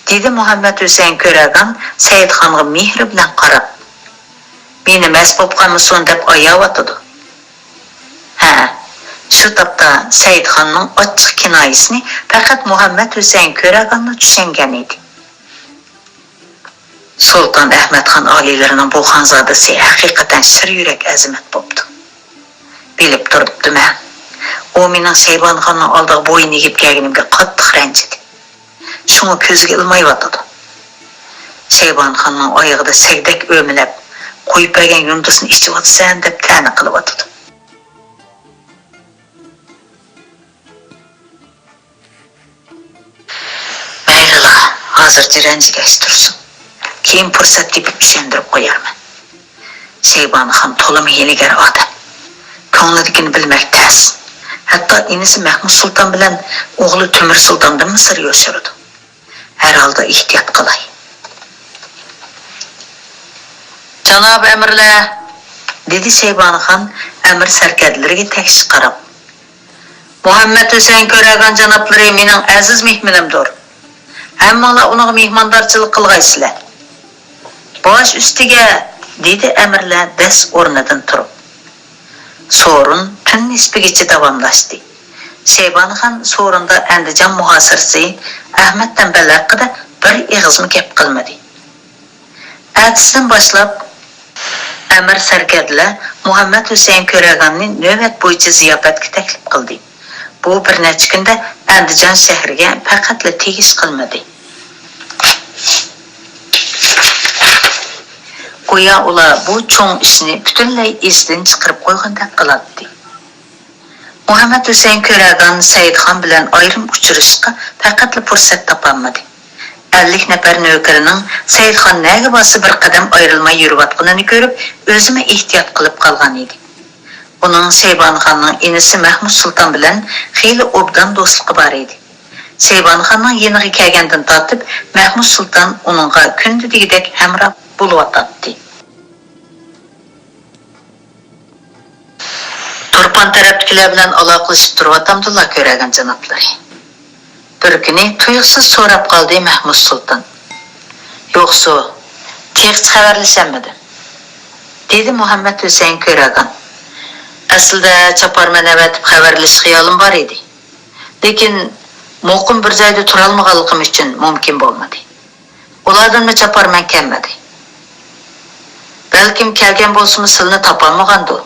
دېدى مۇھەممەد ھۈسەيىن كۆرەگان سەئىدخانغا مېھرى بىلەن قاراپ. مېنى مەست بولۇپ قالمىسۇن دەپ ئاياۋاتىدۇ. ھە، شۇ تاپتا سەئىدخاننىڭ ئاچچىق كىنايىسىنى پەقەت مۇھەممەد ھۈسەيىن كۆرەگانلا چۈشەنگەن ئىدى. سۇلتان ئەھمەتخان ئالىيلىرىنىڭ بۇ خانزادىسى ھەقىقەتەن شىر يۈرەك ئەزىمەت بوپتۇ. بىلىپ تۇرۇپتىمەن. ئۇ مېنىڭ شەيبانىخاننىڭ ئالدىغا بويۇن ئېگىپ كەلگىنىمگە قاتتىق رەنجىدى. شۇڭا كۆزىگە ئىلمايۋاتىدۇ. شەيبانىخاننىڭ ئايىغىدا سەگدەك ئۆمىلەپ، قويۇپ بەرگەن يۇندۇسنى ئىچىۋاتىسەن دەپ تەنە قىلىۋاتىدۇ. مەيلىلا، ھازىرچە رەنجىگەچ تۇرسۇن. كېيىن پۇرسەت تېپىپ چۈشەندۈرۈپ قويارمەن. شەيبانىخان تولىمۇ ھىيلىگەر ئادەم. كۆڭلىدىكىنى بىلمەك تەس. ھەتتا ئىنىسى مەھمۇد سۇلتان بىلەن ئوغلى تۆمۈر سۇلتاندىنمۇ سىر يوشۇرىدۇ. ھەر ھالدا ئېھتىيات قىلاي. جانابىي ئەمىرلەر، دېدى شەيبانىخان ئەمىر سەركەردىلىرىگە تەكشى قاراپ. مۇھەممەد ھۈسەيىن كۆرەگان جانابلىرى مېنىڭ ئەزىز مېھمىنىمدۇر. ھەممىڭلار ئۇنىڭغا مېھماندارچىلىق قىلغايسىلەر. باش ئۈستىگە، دېدى ئەمىرلەر دەس ئورنىدىن تۇرۇپ. سورۇن تۈن نىسپىگىچە داۋاملاشتى. شەيبانىخان سورۇندا ئەندىجان مۇھاسىرىسى، ئەخمەت تەمبەل ھەققىدە بىر ئېغىزمۇ گەپ قىلمىدى. ئەتىسىدىن باشلاپ، ئەمىر سەركەردىلەر مۇھەممەد ھۈسەيىن كۆرەگاننى نۆۋەت بويىچە زىياپەتكە تەكلىپ قىلدى. بۇ بىر نەچچە كۈندە ئەندىجان شەھىرىگە پەقەتلا تېگىش قىلمىدى. گويا ئۇلار بۇ چوڭ ئىشنى پۈتۈنلەي ئېسىدىن چىقىرىپ قويغاندەك قىلاتتى. مۇھەممەد ھۈسەيىن كۆرەگان سەئىدخان بىلەن ئايرىم ئۇچرىشىشقا پەقەتلا پۇرسەت تاپالمىدى. ئەللىك نەپەر نۆكىرىنىڭ سەئىدخان نەگە بارسا بىر قەدەم ئايرىلماي يۈرۈۋاتقىنىنى كۆرۈپ، ئۆزىمۇ ئېھتىيات قىلىپ قالغان ئىدى. ئۇنىڭ شەيبانىخاننىڭ ئىنىسى مەھمۇد سۇلتان بىلەن خېلى ئوبدان دوستلۇقى بار ئىدى. شەيبانىخاننىڭ يېنىغا كەلگەندىن تارتىپ، مەھمۇد سۇلتان ئۇنىڭغا كۈندە دېگۈدەك ھەمراھ بولۇۋاتاتتى. تۇرپان تەرەپتىكىلەر بىلەن ئالاقىلىشىپ تۇرۇۋاتامدۇلا، كۆرەگەن جانابلىرى؟ بىر كۈنى تۇيۇقسىز سوراپ قالدى مەھمۇد سۇلتان. يوقسۇ، تېخىچە خەۋەرلىشەلمىدىم، دېدى مۇھەممەد ھۈسەيىن كۆرەگان. ئەسلىدە چاپارمەن ئەۋەتىپ خەۋەرلىشىش خىيالىم بار ئىدى. لېكىن مۇقىم بىر جايدا تۇرالمىغانلىقىم ئۈچۈن مۇمكىن بولمىدى. ئۇلاردىنمۇ چاپارمەن كەلمىدى. بەلكىم كەلگەن بولسىمۇ سىلىنى تاپالمىغاندۇ؟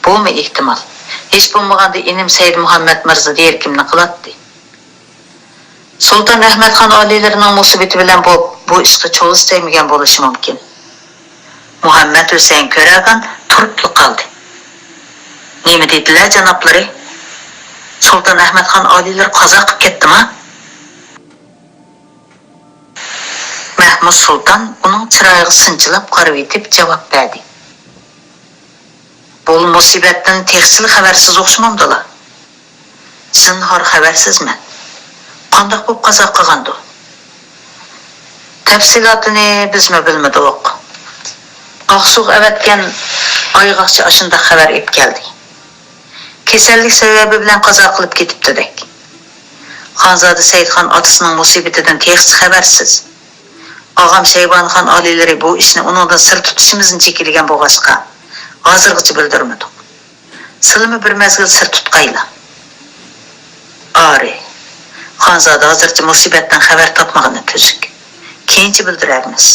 بۇمۇ ئېھتىمال. ھېچ بولمىغاندا ئىنىم سەيدى مۇھەممەد مىرزا دېيەركىمنى قىلاتتى. سۇلتان ئەھمەد خان ئالىيلىرىنىڭ مۇسىبىتى بىلەن بوپ، بۇ ئىشقا چولىسى تەگمىگەن بولۇشى مۇمكىن. مۇھەممەد ھۈسەيىن كۆرەگان تۇرۇپلا قالدى. نېمە دېدىلە جانابلىرى؟ سۇلتان ئەھمەد خان ئالىيلىرى قازا قىپ كەتتىما؟ مەھمۇد سۇلتان ئۇنىڭ چىرايىغا سىنچىلاپ قارىۋېتىپ جاۋاب بەردى. بۇ مۇسىبەتتىن تېخىچىلا خەۋەرسىز ئوخشىمامدىلا؟ زىنھار خەۋەرسىزمەن. قانداق بولۇپ قازا قىلغاندۇ؟ تەپسىلاتىنى بىزمۇ بىلمىدۇق. ئاقسۇغا ئەۋەتكەن ئايغاقچى ئاشۇنداق خەۋەر ئېلىپ كەلدى. كېسەللىك سەۋەبى بىلەن قازا قىلىپ كېتىپتۇدەك. خانزادە سەئىدخان ئاتىسىنىڭ مۇسىبىتىدىن تېخىچە خەۋەرسىز. ئاغام شەيبانىخان ئالىيلىرى بۇ ئىشنى ئۇنىڭدىن سىر تۇتۇشىمىزنى جېكىلىگەن بولغاچقا، ھازىرغىچە بىلدۈرمىدۇق. سىلىمۇ بىر مەزگىل سىر تۇتقايلا. ئارى، خانزادە ھازىرچە مۇسىبەتتىن خەۋەر تاپمىغىنى تۈزۈك. كېيىنچە بىلدۈرەرمىز.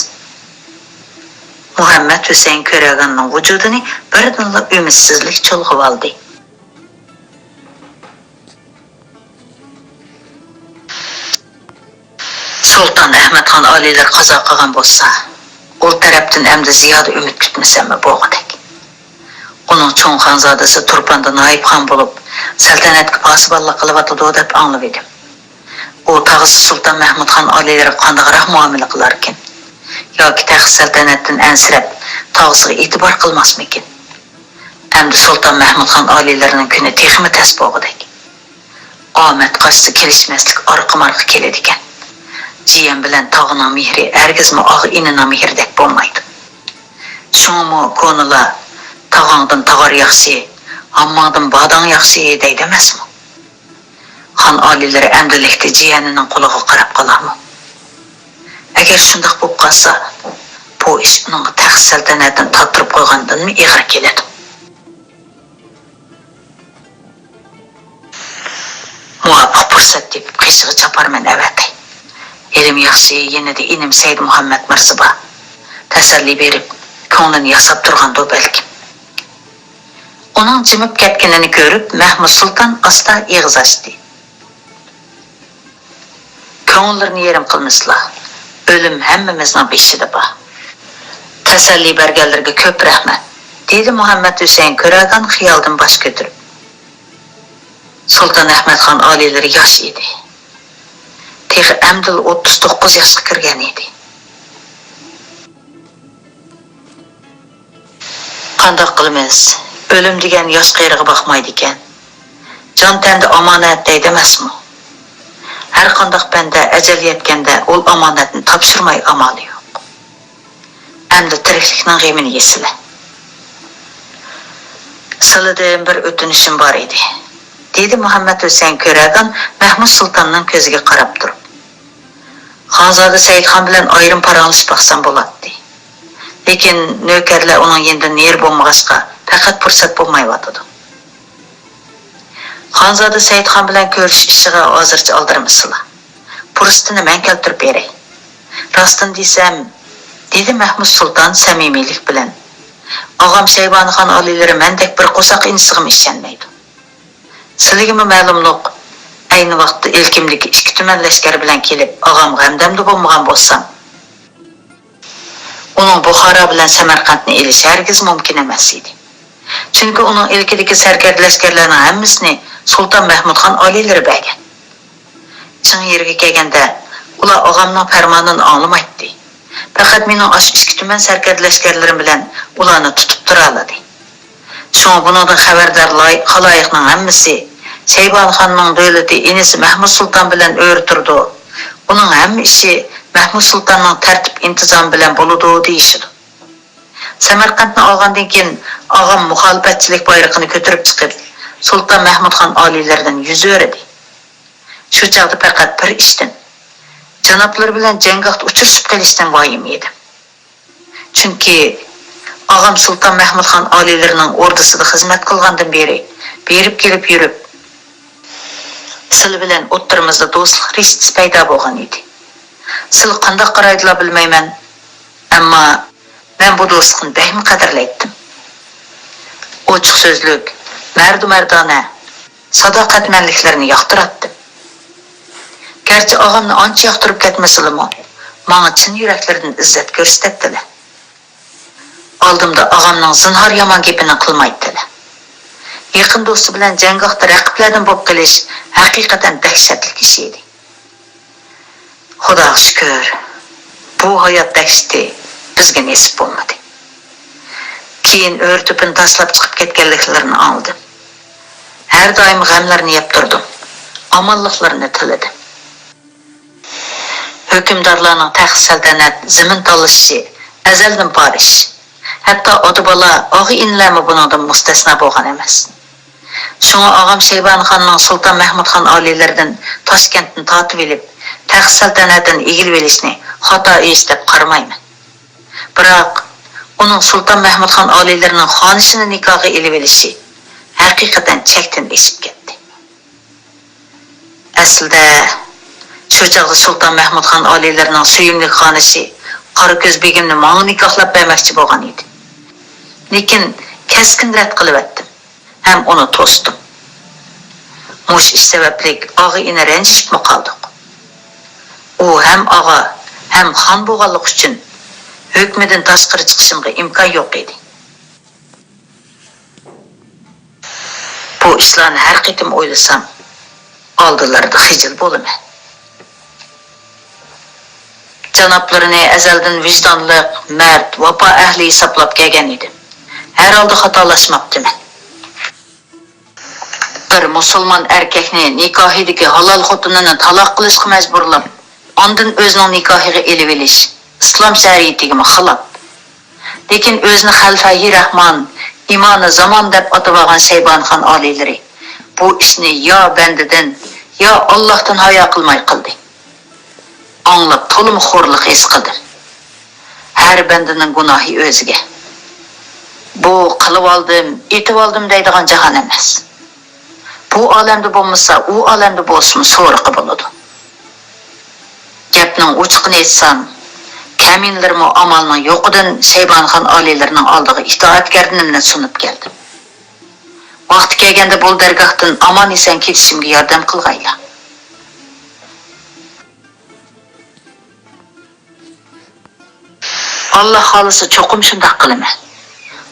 مۇھەممەد ھۈسەيىن كۆرەگەننىڭ ۋۇجۇدىنى بىردىنلا ئۈمىدسىزلىك چۇلغىۋالدى. سۇلتان ئەھمەدخان ئالىيلىرى قازا قىلغان بولسا، ئۇ تەرەپتىن ئەمدى زىيادە ئۈمىد كۈتمىسەممۇ بولغۇدەك. ئۇنىڭ چوڭ خانزادىسى تۇرپاندا نايىپ خان بولۇپ، سەلتەنەتكە پاسىبانلىق قىلىۋاتىدۇ دەپ ئاڭلىۋىدىم. ئۇ تاغىسى سۇلتان مەھمۇدخان ئالىيلىرىغا قانداقراق مۇئامىلە قىلاركىن؟ ياكى تەخت سەلتەنەتتىن ئەنسىرەپ، تاغىسىغا ئېتىبار قىلماسمىكىن؟ ئەمدى سۇلتان مەھمۇدخان ئالىيلىرىنىڭ كۈنى تېخىمۇ تەس بولغۇدەك. ئامەت قاچسا كېلىشمەسلىك ئارقا-مارقا كېلىدىكەن. جىيەن بىلەن تاغىنىڭ مېھرى ھەرگىزمۇ ئاغا-ئىنىنىڭ مېھرىدەك بولمايدۇ. شۇڭىمۇ كونىلار، «تاغاڭدىن تاغار ياخشى، ھامماڭدىن باداڭ ياخشى» دەيدۇ ئەمەسمۇ؟ خان ئالىيلىرى ئەمدىلىكتە جىيەنىنىڭ قولىغا قاراپ قالارمۇ؟ ئەگەر شۇنداق بولۇپ قالسا، بۇ ئىش ئۇنىڭغا تەخت سەلتەنەتنى تاپتۇرۇپ قويغاندىنمۇ ئېغىر كېلىدۇ. مۇۋاپىق پۇرسەت تېپىپ قېشىغا چاپارمەن ئەۋەتەي. ھېلىمۇ ياخشى، يېنىدا ئىنىم سەيدى مۇھەممەد مىرزا بار. تەسەللى بېرىپ، كۆڭلىنى ياساپ تۇرغاندۇ بەلكىم. ئۇنىڭ جىمىپ كەتكىنىنى كۆرۈپ، مەھمۇد سۇلتان ئاستا ئېغىز ئاچتى. كۆڭۈللىرىنى يېرىم قىلمىسىلا، ئۆلۈم ھەممىمىزنىڭ بېشىدا بار. تەسەللى بەرگەنلىرىگە كۆپ رەھمەت، دېدى مۇھەممەد ھۈسەيىن كۆرەگان خىيالدىن باش كۆتۈرۈپ. سۇلتان ئەھمەدخان ئالىيلىرى ياش ئىدى. تېخى ئەمدىلا ئوتتۇز توققۇز ياشقا كىرگەن ئىدى. قانداق قىلىمىز؟ ئۆلۈم دېگەن ياش قېرىغا باقمايدىكەن. جان تەندە ئامانەت دەيدۇ ئەمەسمۇ؟ ھەر قانداق بەندە ئەجەل يەتكەندە ئۇل ئامانەتنى تاپشۇرماي ئامالى يوق. ئەمدى تىرىكلىكنىڭ غېمىنى يېسىلە. سىلىدىن بىر ئۆتۈنۈشۈم بار ئىدى، دېدى مۇھەممەد ھۈسەيىن كۆرەگان مەھمۇد سۇلتاننىڭ كۆزىگە قاراپ تۇرۇپ. خانزادە سەئىدخان بىلەن ئايرىم پاراڭلىشىپ باقسام بولاتتى. لېكىن نۆكەرلەر ئۇنىڭ يېنىدىن نېرى بولمىغاچقا، پەقەت پۇرسەت بولمايۋاتىدۇ. خانزادە سەئىدخان بىلەن كۆرۈشۈش ئىشىغا ھازىرچە ئالدىرىمىسىلا. پۇرسىتىنى مەن كەلتۈرۈپ بېرەي. راستىنى دېسەم، دېدى مەھمۇد سۇلتان سەمىمىيلىك بىلەن. ئاغام شەيبانىخان ئالىيلىرى مەندەك بىر قورساق ئىنىسىغىمۇ ئىشەنمەيدۇ. سىلىگىمۇ مەلۇملۇق، ئەينى ۋاقىتتا ئىلكىمدىكى ئىككى تۈمەن لەشكەر بىلەن كېلىپ، ئاغام غەمدەمدە بولمىغان بولسام، ئۇنىڭ بۇخارا بىلەن سەمەرقەنتنى ئېلىشى ھەرگىز مۇمكىن ئەمەس ئىدى. چۈنكى ئۇنىڭ ئىلكىدىكى سەركەردە لەشكەرلەرنىڭ ھەممىسىنى سۇلتان مەھمۇد خان ئالىيلىرى بەرگەن. چىڭ يېرىگە كەلگەندە، ئۇلار ئاغامنىڭ پەرمانىنى ئاڭلىمايتتى. پەقەت مېنىڭ ئاشۇ ئىككى تۈمەن سەركەردە لەشكەرلىرىم بىلەن ئۇلارنى تۇتۇپ تۇرالىدى. شۇڭا بۇنىڭدىن خەۋەردار لاي-، خالايىقنىڭ ھەممىسى شەيبانىخاننىڭ دۆلىتى ئىنىسى مەھمۇد سۇلتان بىلەن ئۆرە تۇرىدۇ. ئۇنىڭ ھەممە ئىشى مەھمۇد سۇلتاننىڭ تەرتىپ ئىنتىزامى بىلەن بولىدۇ، دېيىشىدۇ. سەمەرقەنتنى ئالغاندىن كېيىن، ئاغام مۇخالىپەتچىلىك بايرىقىنى كۆتۈرۈپ چىقىپ، سۇلتان مەھمۇد خان ئالىيلىرىدىن يۈز ئۆرۈدى. شۇ چاغدا پەقەت بىر ئىشتىن، جانابلىرى بىلەن جەڭگاھتا ئۇچرىشىپ قېلىشتىن ۋايىم ئىدىم. چۈنكى ئاغام سۇلتان مەھمۇد خان ئالىيلىرىنىڭ ئوردىسىدا خىزمەت قىلغاندىن بېرى، بېرىپ كېلىپ يۈرۈپ، سىلى بىلەن ئوتتۇرىمىزدا دوستلۇق رىشتىسى پەيدا بولغان ئىدى. سىلى قانداق قارايدىلا بىلمەيمەن، ئەمما مەن بۇ دوستلۇقنى بەكمۇ قەدىرلەيتتىم. ئۇ ئوچۇق سۆزلۈك، مەردۇ-مەردانە، ساداقەتمەنلىكلىرىنى ياقتۇراتتىم. گەرچە ئاغامنى ئانچە ياقتۇرۇپ كەتمىسىلىمۇ، ماڭا چىن يۈرەكلىرىدىن ئىززەت كۆرسىتەتتىلە. ئالدىمدا ئاغامنىڭ زىنھار يامان گېپىنى قىلمايتتىلە. يېقىن دوستى بىلەن جەڭگاھتا رەقىبلەردىن بولۇپ قېلىش ھەقىقەتەن دەھشەتلىك ئىش ئىدى. خۇداغا شۈكۈر، بۇ ھايات دەھشىتى بىزگە نېسىپ بولمىدى. كېيىن ئۆرە-تۆپىنى تاشلاپ چىقىپ كەتكەنلىكلىرىنى ئاڭلىدىم. ھەر دائىم غەملىرىنى يەپ تۇردۇم، ئامانلىقلىرىنى تىلىدىم. ھۆكۈمدارلارنىڭ تەخت-سەلتەنەت، زېمىن تالىشىشى ئەزەلدىن بار ئىش. ھەتتا ئاتا-بالا، ئاغا-ئىنىلەرمۇ بۇنىڭدىن مۇستەسنا بولغان ئەمەس. شۇڭا ئاغام شەيبانىخاننىڭ سۇلتان مەھمۇدخان ئالىيلىرىدىن تاشكەنتنى تارتىۋېلىپ، تەخت-سەلتەنەتنى ئىگىلىۋېلىشنى خاتا ئىش دەپ قارىمايمەن. بىراق، ئۇنىڭ سۇلتان مەھمۇدخان ئالىيلىرىنىڭ خانىشىنى نىكاھقا ئېلىۋېلىشى ھەقىقەتەن چەكتىن ئېشىپ كەتتى. ئەسلىدە، شۇ چاغدا سۇلتان مەھمۇدخان ئالىيلىرىنىڭ سۆيۈملۈك خانىشى قارا كۆز بېگىمنى ماڭا نىكاھلاپ بەرمەكچى بولغان ئىدى. لېكىن كەسكىن رەت قىلىۋەتتىم ھەم ئۇنى توستۇم. مۇشۇ ئىش سەۋەبلىك ئاغا-ئىنى رەنجىشىپمۇ قالدۇق. ئۇ ھەم ئاغا، ھەم خان بولغانلىقى ئۈچۈن ھۆكمىدىن تاشقىرى چىقىشىمغا ئىمكان يوق ئىدى. بۇ ئىشلارنى ھەر قېتىم ئويلىسام، ئالدىلىرىدا خىجىل بولىمەن. جانابلىرىنى ئەزەلدىن ۋىجدانلىق، مەرد، ۋاپا ئەھلى ھېسابلاپ كەلگەن ئىدىم. ھەر ھالدا خاتالاشماپتىمەن. بىر مۇسۇلمان ئەركەكنى نىكاھىدىكى ھالال خوتۇنىنى تالاق قىلىشقا مەجبۇرلاپ، ئاندىن ئۆزىنىڭ نىكاھىغا ئېلىۋېلىش ئىسلام شەرىئىتىگىمۇ خىلاپ. لېكىن ئۆزىنى خەلفەھى رەھمان، ئىمامى زامان دەپ ئاتىۋالغان شەيبانىخان ئالىيلىرى بۇ ئىشنى يا بەندىدىن، يا ئاللاھتىن ھايا قىلماي قىلدى. ئاڭلاپ تولىمۇ خورلۇق ھېس قىلدىم. ھەر بەندىنىڭ گۇناھى ئۆزىگە. بۇ قىلىۋالدىم، ئېتىۋالدىم دەيدىغان جاھان ئەمەس. بۇ ئالەمدە بولمىسا، ئۇ ئالەمدە بولسىمۇ سورىقى بولىدۇ. گەپنىڭ ئوچۇقىنى ئېيتسام، كەمىنىلىرىمۇ ئامالنىڭ يوقىدىن شەيبانىخان ئالىيلىرىنىڭ ئالدىغا ئىتائەتكەردىنىمنى سۇنۇپ كەلدىم. ۋاقتى كەلگەندە بۇ دەرگاھتىن ئامان-ئېسەن كېتىشىمگە ياردەم قىلغايلا. ئاللا خالىسا چوقۇم شۇنداق قىلىمەن.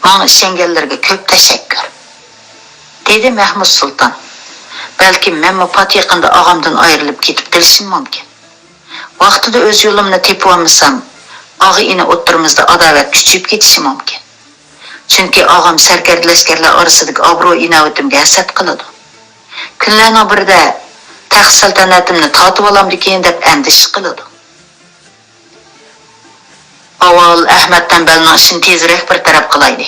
ماڭا ئىشەنگەنلىرىگە كۆپ تەشەككۈر، دېدى مەھمۇد سۇلتان. بەلكىم مەنمۇ پات يېقىندا ئاغامدىن ئايرىلىپ كېتىپ قېلىشىم مۇمكىن. ۋاقتىدا ئۆز يولۇمنى تېپىۋالمىسام، ئاغا-ئىنى ئوتتۇرىمىزدا ئاداۋەت كۈچىيىپ كېتىشى مۇمكىن. چۈنكى ئاغام سەركەردە لەشكەرلەر ئارىسىدىكى ئابرۇي-ئىناۋىتىمگە ھەسەت قىلىدۇ. كۈنلەرنىڭ بىرىدە تەخت سەلتەنەتىمنى تارتىۋالامدىكىن دەپ ئەندىشە قىلىدۇ. ئاۋۋال ئەھمەت تەمبەلنىڭ ئىشىنى تېزرەك بىر تەرەپ قىلايلى.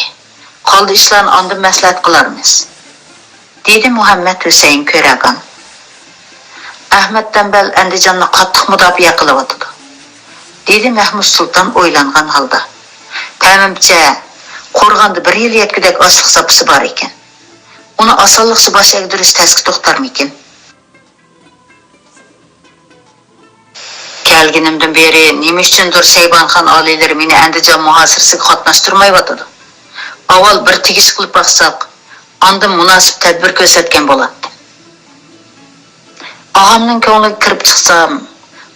قالدى ئىشلارنى ئاندىن مەسلىھەت قىلارمىز، دېدى مۇھەممەد ھۈسەيىن كۆرەگان. ئەھمەت تەمبەل ئەندىجاننى قاتتىق مۇداپىئە قىلىۋاتىدۇ، دېدى مەھمۇد سۇلتان ئويلانغان ھالدا. تەمىمچە، قورغاندا بىر يىل يەتكۈدەك ئاشلىق زاپىسى بار ئىكەن. ئۇنى ئاسانلىقچە باش ئەگدۈرۈش تەسكە توختارمىكىن؟ كەلگىنىمدىن بېرى نېمە ئۈچۈندۇر شەيبانىخان ئالىيلىرى مېنى ئەندىجان مۇھاسىرىسىگە قاتناشتۇرمايۋاتىدۇ. ئاۋۋال بىر تېگىش قىلىپ باقساق، ئاندىن مۇناسىپ تەدبىر كۆرسەتكەن بولاتتىم. ئاغامنىڭ كۆڭلىگە كىرىپ چىقسام،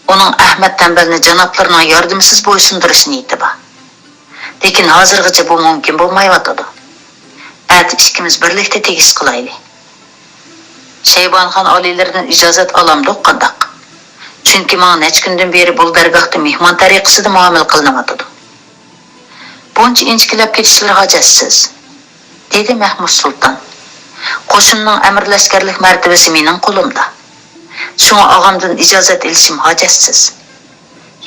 ئۇنىڭ ئەھمەد تەمبەلنى جانابلىرىنىڭ ياردىمىسىز بويسۇندۇرۇش نىيىتى بار. لېكىن ھازىرغىچە بۇ مۇمكىن بولمايۋاتىدۇ. ئەتە ئىككىمىز بىرلىكتە تېگىش قىلايلى. شەيبانىخان ئالىيلىرىدىن ئىجازەت ئالامدۇق قانداق؟ چۈنكى ماڭا نەچچە كۈندىن بېرى بۇ دەرگاھتا مېھمان تەرىقىسىدە مۇئامىلە قىلىنىۋاتىدۇ. بۇنچە ئىنچىكىلەپ كېتىشلىرى ھاجەتسىز، دېدى مەھمۇد سۇلتان. قوشۇننىڭ ئەمىر لەشكەرلىك مەرتىۋىسى مېنىڭ قولۇمدا. شۇڭا ئاغامدىن ئىجازەت ئېلىشىم ھاجەتسىز.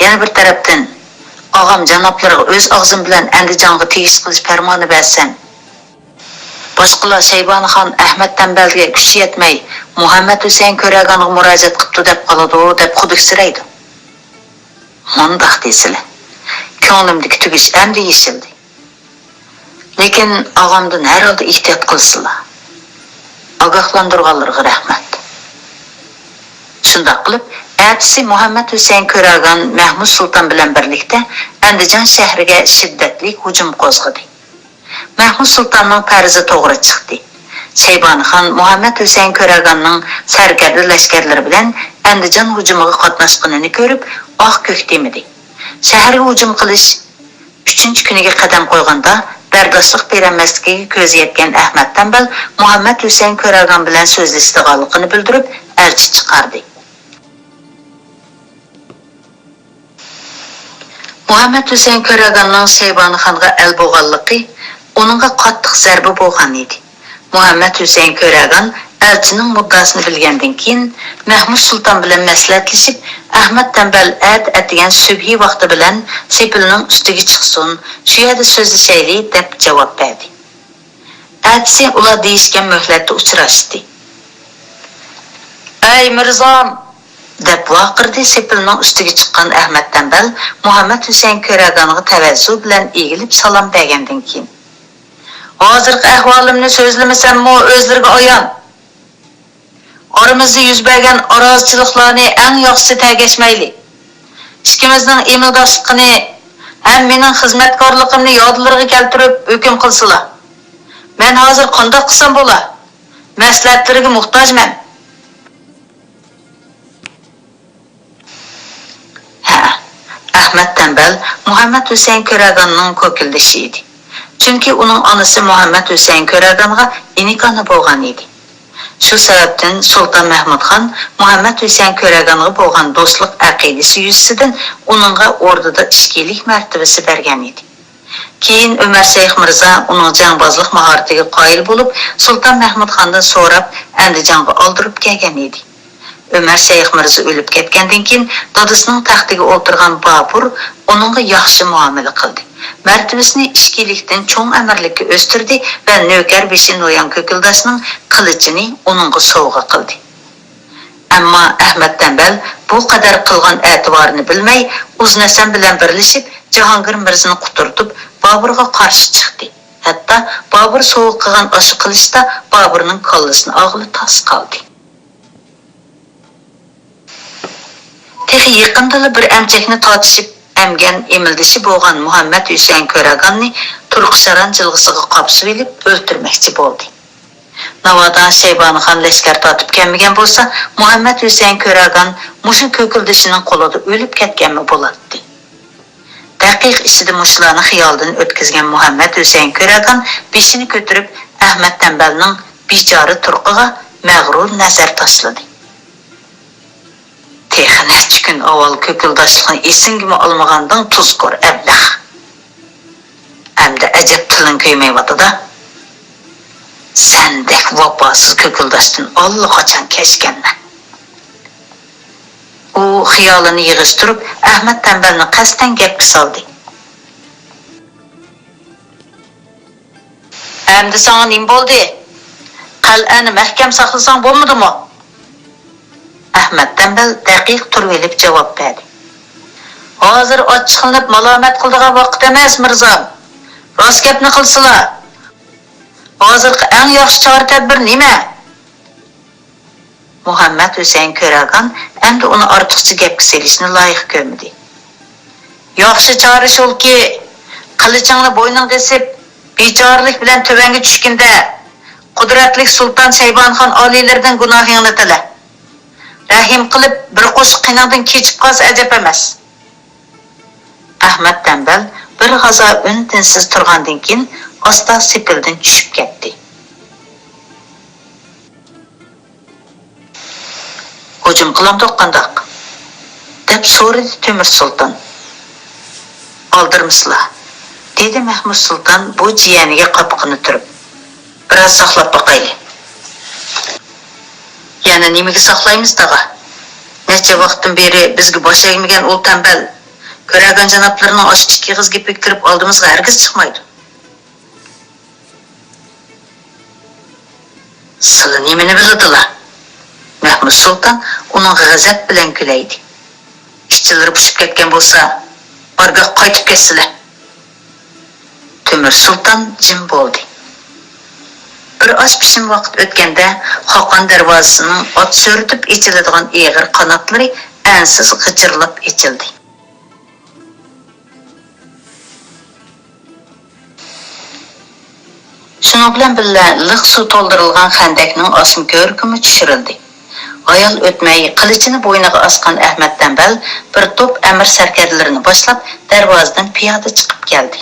يەنە بىر تەرەپتىن، ئاغام جانابلىرىغا ئۆز ئاغزىم بىلەن ئەندىجانغا تېگىش قىلىش پەرمانى بەرسەم، باشقىلار شەيبانىخان ئەھمەد تەمبەلگە كۈچى يەتمەي، مۇھەممەد ھۈسەيىن كۆرەگانغا مۇراجىئەت قىپتۇ دەپ قالىدۇ، دەپ خۇدۈكسىرەيدۇ. مۇنداق دېسىلە، كۆڭلۈمدىكى تۈگۈش ئەمدى يېشىلدى. لېكىن ئاغامدىن ھەر ھالدا ئېھتىيات قىلسىلا. ئاگاھلاندۇرغانلىرىغا رەھمەت. شۇنداق قىلىپ، ئەتىسى مۇھەممەد ھۈسەيىن كۆرەگان مەھمۇد سۇلتان بىلەن بىرلىكتە ئەندىجان شەھىرىگە شىددەتلىك ھۇجۇم قوزغىدى. مەھمۇد سۇلتاننىڭ پەرىزى توغرا چىقتى. شەيبانى خان مۇھەممەد ھۈسەيىن كۆرەگاننىڭ سەركەردە لەشكەرلىرى بىلەن ئەندىجان ھۇجۇمىغا قاتناشقىنىنى كۆرۈپ، ئاھ-كۆك دېمىدى. شەھەرگە ھۇجۇم قىلىش ئۈچىنچى كۈنىگە قەدەم قويغاندا، بەرداشلىق بېرەلمەسلىكىگە كۆزى يەتكەن ئەخمەت تەمبەل مۇھەممەد ھۈسەيىن كۆرەگان بىلەن سۆزلىشىدىغانلىقىنى بىلدۈرۈپ، ئەلچى چىقاردى. مۇھەممەد ھۈسەيىن كۆرەگاننىڭ شەيبانى خانغا ئەل بولغانلىقى ئۇنىڭغا قاتتىق زەربە بولغان ئىدى. مۇھەممەد ھۈسەيىن كۆرەگان ئەلچىنىڭ مۇددىئاسىنى بىلگەندىن كېيىن، مەھمۇد سۇلتان بىلەن مەسلىھەتلىشىپ، ئەخمەت تەمبەل ئەتە ئەتىگەن سۈبھى ۋاقتى بىلەن سېپىلنىڭ ئۈستىگە چىقسۇن، شۇ يەردە سۆزلىشەيلى، دەپ جاۋاب بەردى. ئەتىسى ئۇلار دېيىشكەن مۆھلەتتە ئۇچراشتى. «ئەي مىرزام!» دەپ ۋارقىرىدى سېپىلنىڭ ئۈستىگە چىققان ئەخمەت تەمبەل مۇھەممەد ھۈسەيىن كۆرەگانغا تەۋەززۇ بىلەن ئېگىلىپ سالام بەرگەندىن كېيىن. «ھازىرقى ئەھۋالىمنى سۆزلىمىسەممۇ ئۆزلىرىگە ئايان. ئارىمىزدا يۈز بەرگەن ئارازىچىلىقلارنى ئەڭ ياخشىسى تەرگەشمەيلى. ئىككىمىزنىڭ ئىمىلداشلىقىنى ھەم مېنىڭ خىزمەتكارلىقىمنى يادلىرىغا كەلتۈرۈپ ھۆكۈم قىلسىلا. مەن ھازىر قانداق قىلسام بولا؟ مەسلىھەتلىرىگە موھتاجمەن.» ھە، ئەخمەت تەمبەل مۇھەممەد ھۈسەيىن كۆرەگاننىڭ كوكۇلدىشى ئىدى. چۈنكى ئۇنىڭ ئانىسى مۇھەممەد ھۈسەيىن كۆرەگانغا ئىنىكانە بولغان ئىدى. شۇ سەۋەبتىن سۇلتان مەھمۇد خان مۇھەممەد ھۈسەيىن كۆرەگانغا بولغان دوستلۇق ئەقىدىسى يۈزىسىدىن ئۇنىڭغا ئوردىدا ئىچكىلىك مەرتىۋىسى بەرگەن ئىدى. كېيىن ئۆمەر شەيخ مىرزا ئۇنىڭ جەڭبازلىق ماھارىتىگە قايىل بولۇپ، سۇلتان مەھمۇد خاندىن سوراپ، ئەندىجانغا ئالدۇرۇپ كەلگەن ئىدى. ئۆمەر شەيخ مىرزا ئۆلۈپ كەتكەندىن كېيىن، دادىسىنىڭ تەختىگە ئولتۇرغان بابۇر ئۇنىڭغا ياخشى مۇئامىلە قىلدى. مەرتىۋىسىنى ئىچكىلىكتىن چوڭ ئەمىرلىككە ئۆستۈردى ۋە نۆكەر بېشى نويان كۆكۈلداشنىڭ قىلىچىنى ئۇنىڭغا سوۋغا قىلدى. ئەمما ئەخمەت تەمبەل بۇ قەدەر قىلغان ئەتىۋارىنى بىلمەي، ئۇزۇن ھەسەن بىلەن بىرلىشىپ، جاھانگىر مىرزىنى قۇترىتىپ، بابۇرغا قارشى چىقتى. ھەتتا بابۇر سوۋغا قىلغان ئاشۇ قىلىچتا بابۇرنىڭ كاللىسىنى ئاغىلى تاس قالدى. تېخى يېقىندىلا بىر ئەمچەكنى تارتىشىپ ئەمگەن ئىمىلدىشى بولغان مۇھەممەد ھۈسەيىن كۆرەگاننى تۇرقى شاران جىلغىسىغا قاپسىۋېلىپ ئۆلتۈرمەكچى بولدى. ناۋادا شەيبانىخان لەشكەر تارتىپ كەلمىگەن بولسا، مۇھەممەد ھۈسەيىن كۆرەگان مۇشۇ كۆكۈلدىشىنىڭ قولىدا ئۆلۈپ كەتكەنمۇ بولاتتى. دەقىقە ئىچىدە مۇشۇلارنى خىيالىدىن ئۆتكۈزگەن مۇھەممەد ھۈسەيىن كۆرەگان بېشىنى كۆتۈرۈپ، ئەخمەت تەمبەلنىڭ بىچارە تۇرقىغا مەغرۇر نەزەر تاشلىدى. تېخى نەچچە كۈن ئاۋۋال كۆكۈلداشلىقنى ئېسىڭگىمۇ ئالمىغانىدىڭ، تۇزكور ئەبلەخ! ئەمدى ئەجەب تىلىڭ كۆيمەيۋاتىدۇ. سەندەك ۋاپاسىز كۆكۈلداشتىن ئاللىقاچان كەچكەنمەن. ئۇ خىيالىنى يىغىشتۇرۇپ، ئەخمەت تەمبەلنى قەستەن گەپكە سالدى. ئەمدى ساڭا نېمە بولدى؟ قەلئەنى مەھكەم ساقلىساڭ بولمىدىمۇ؟ ئەخمەت تەمبەل دەقىق تۇرۇۋېلىپ جاۋاب بەردى. ھازىر ئاچچىقلىنىپ مالامەت قىلىدىغان ۋاقىت ئەمەس، مىرزام. راست گەپنى قىلسىلا. ھازىرقى ئەڭ ياخشى چارە-تەدبىر نېمە؟ مۇھەممەد ھۈسەيىن كۆرەگان ئەمدى ئۇنى ئارتۇقچە گەپكە سېلىشنى لايىق كۆرمىدى. ياخشى چارە شۇلكى، قىلىچىڭنى بوينۇڭغا ئېسىپ، بىچارىلىك بىلەن تۆۋەنگە چۈشكىنىدە، قۇدرەتلىك سۇلتان شەيبانىخان ئالىيلىرىدىن گۇناھىڭنى تىلە. رەھىم قىلىپ، بىر قوشۇق قېنىڭدىن كېچىپ قالسا ئەجەب ئەمەس. ئەخمەت تەمبەل بىر غازا ئۈن-تىنسىز تۇرغاندىن كېيىن، ئاستا سېپىلدىن چۈشۈپ كەتتى. ھۇجۇم قىلامدۇق قانداق؟ دەپ سورىدى تۆمۈر سۇلتان. ئالدىرىمىسىلا، دېدى مەھمۇد سۇلتان بۇ جىيەنىگە قاپىقىنى تۈرۈپ. بىراز ساقلاپ باقايلى. يەنە نېمىگە ساقلايمىز، تاغا؟ نەچچە ۋاقىتتىن بېرى بىزگە باش ئەگمىگەن ئۇ تەمبەل كۆرەگەن جانابلىرىنىڭ ئاشۇ ئىككى ئېغىز گېپىگە كىرىپ ئالدىمىزغا ھەرگىز چىقمايدۇ. سىلە نېمىنى بىلىدىلا؟ مەھمۇد سۇلتان ئۇنىڭغا غەزەپ بىلەن كۈلەيدى. ئىچىلىرى پۇشۇپ كەتكەن بولسا، بارگاھقا قايتىپ كەتسىلە. تۆمۈر سۇلتان جىم بولدى. بىر ئاز پىشىم ۋاقىت ئۆتكەندە، خاقان دەرۋازىسىنىڭ ئات سۆرىتىپ ئېچىلىدىغان ئېغىر قاناتلىرى ئەنسىز غىچىرلاپ ئېچىلدى. شۇنىڭ بىلەن بىللە، لىق سۇ تولدۇرۇلغان خەندەكنىڭ ئاسما كۆۋرۈكىمۇ چۈشۈرۈلدى. ھايال ئۆتمەي، قىلىچىنى بوينىغا ئاسقان ئەخمەت تەمبەل بىر توپ ئەمىر سەركەردىلىرىنى باشلاپ، دەرۋازىدىن پىيادە چىقىپ كەلدى.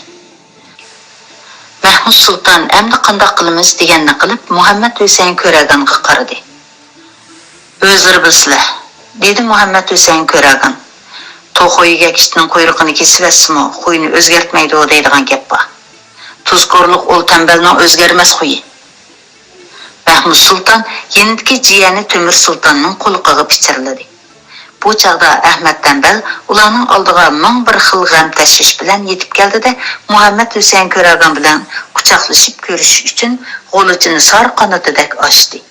مەھمۇد سۇلتان «ئەمدى قانداق قىلىمىز؟» دېگەننى قىلىپ، مۇھەممەد ھۈسەيىن كۆرەگانغا قارىدى. «ئۆزلىرى بىلسىلە»، دېدى مۇھەممەد ھۈسەيىن كۆرەگان. «توخۇ يېگەك ئىتنىڭ قۇيرۇقىنى كېسىۋەتسىمۇ، خۇيىنى ئۆزگەرتمەيدۇ دەيدىغان گەپ بار. تۇزكورلۇق ئۇل تەمبەلنىڭ ئۆزگەرمەس خۇيى.» مەھمۇد سۇلتان يېنىدىكى جىيەنى تۆمۈر سۇلتاننىڭ قۇلىقىغا پىچىرلىدى. بۇ چاغدا ئەخمەت تەمبەل ئۇلارنىڭ ئالدىغا مىڭ بىر خىل غەم-تەشۋىش بىلەن يېتىپ كەلدى-دە، مۇھەممەد ھۈسەيىن كۆرەگان بىلەن قۇچاقلىشىپ كۆرۈشۈش ئۈچۈن غۇلىچىنى سار قانىتىدەك ئاچتى.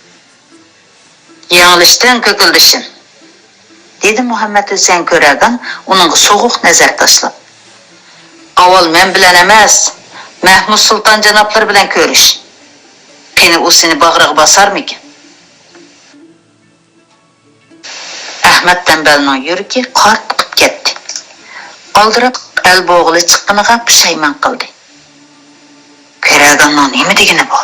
«يېڭىلىشتىن، كۆكۈلدىشىم»، دېدى مۇھەممەد ھۈسەيىن كۆرەگان ئۇنىڭغا سوغۇق نەزەر تاشلاپ. «ئاۋۋال مەن بىلەن ئەمەس، مەھمۇد سۇلتان جانابلىرى بىلەن كۆرۈش. قېنى، ئۇ سېنى باغرىغا باسارمىكىن؟» ئەخمەت تەمبەلنىڭ يۈرىكى قارتقىپ كەتتى. ئالدىراپ ئەل بوغۇلى چىققىنىغا پۇشايمان قىلدى. «كۆرەگاننىڭ نېمە دېگىنى بۇ؟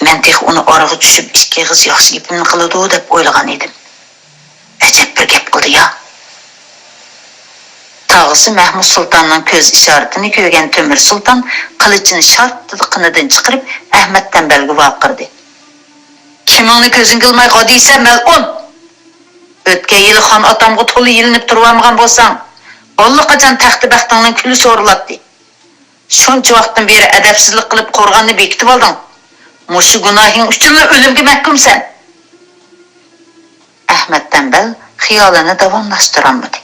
مەن تېخى ئۇنى ئارىغا چۈشۈپ، ئىككى ئېغىز ياخشى گېپىمنى قىلىدۇ دەپ ئويلىغان ئىدىم. ئەجەب بىر گەپ قىلدى يا.» تاغىسى مەھمۇد سۇلتاننىڭ كۆز ئىشارىتىنى كۆرگەن تۆمۈر سۇلتان قىلىچىنى شارتتىلا قېنىدىن چىقىرىپ، ئەخمەت تەمبەلگە ۋارقىرىدى. «كىمىڭنى كۆزۈڭگە ئىلماي غادىيسە، مەلئۇن! ئۆتكەن يىلى خان ئاتامغا تولا يېلىنىپ تۇرۇۋالمىغان بولساڭ، ئاللىقاچان تەختى بەختىڭنىڭ كۈلى سورۇلاتتى. شۇنچە ۋاقىتتىن بېرى ئەدەپسىزلىك قىلىپ قورغاننى بېكىتىۋالدىڭ. مۇشۇ گۇناھىڭ ئۈچۈنلا ئۆلۈمگە مەھكۇمسەن.» ئەخمەت تەمبەل خىيالىنى داۋاملاشتۇرالمىدى.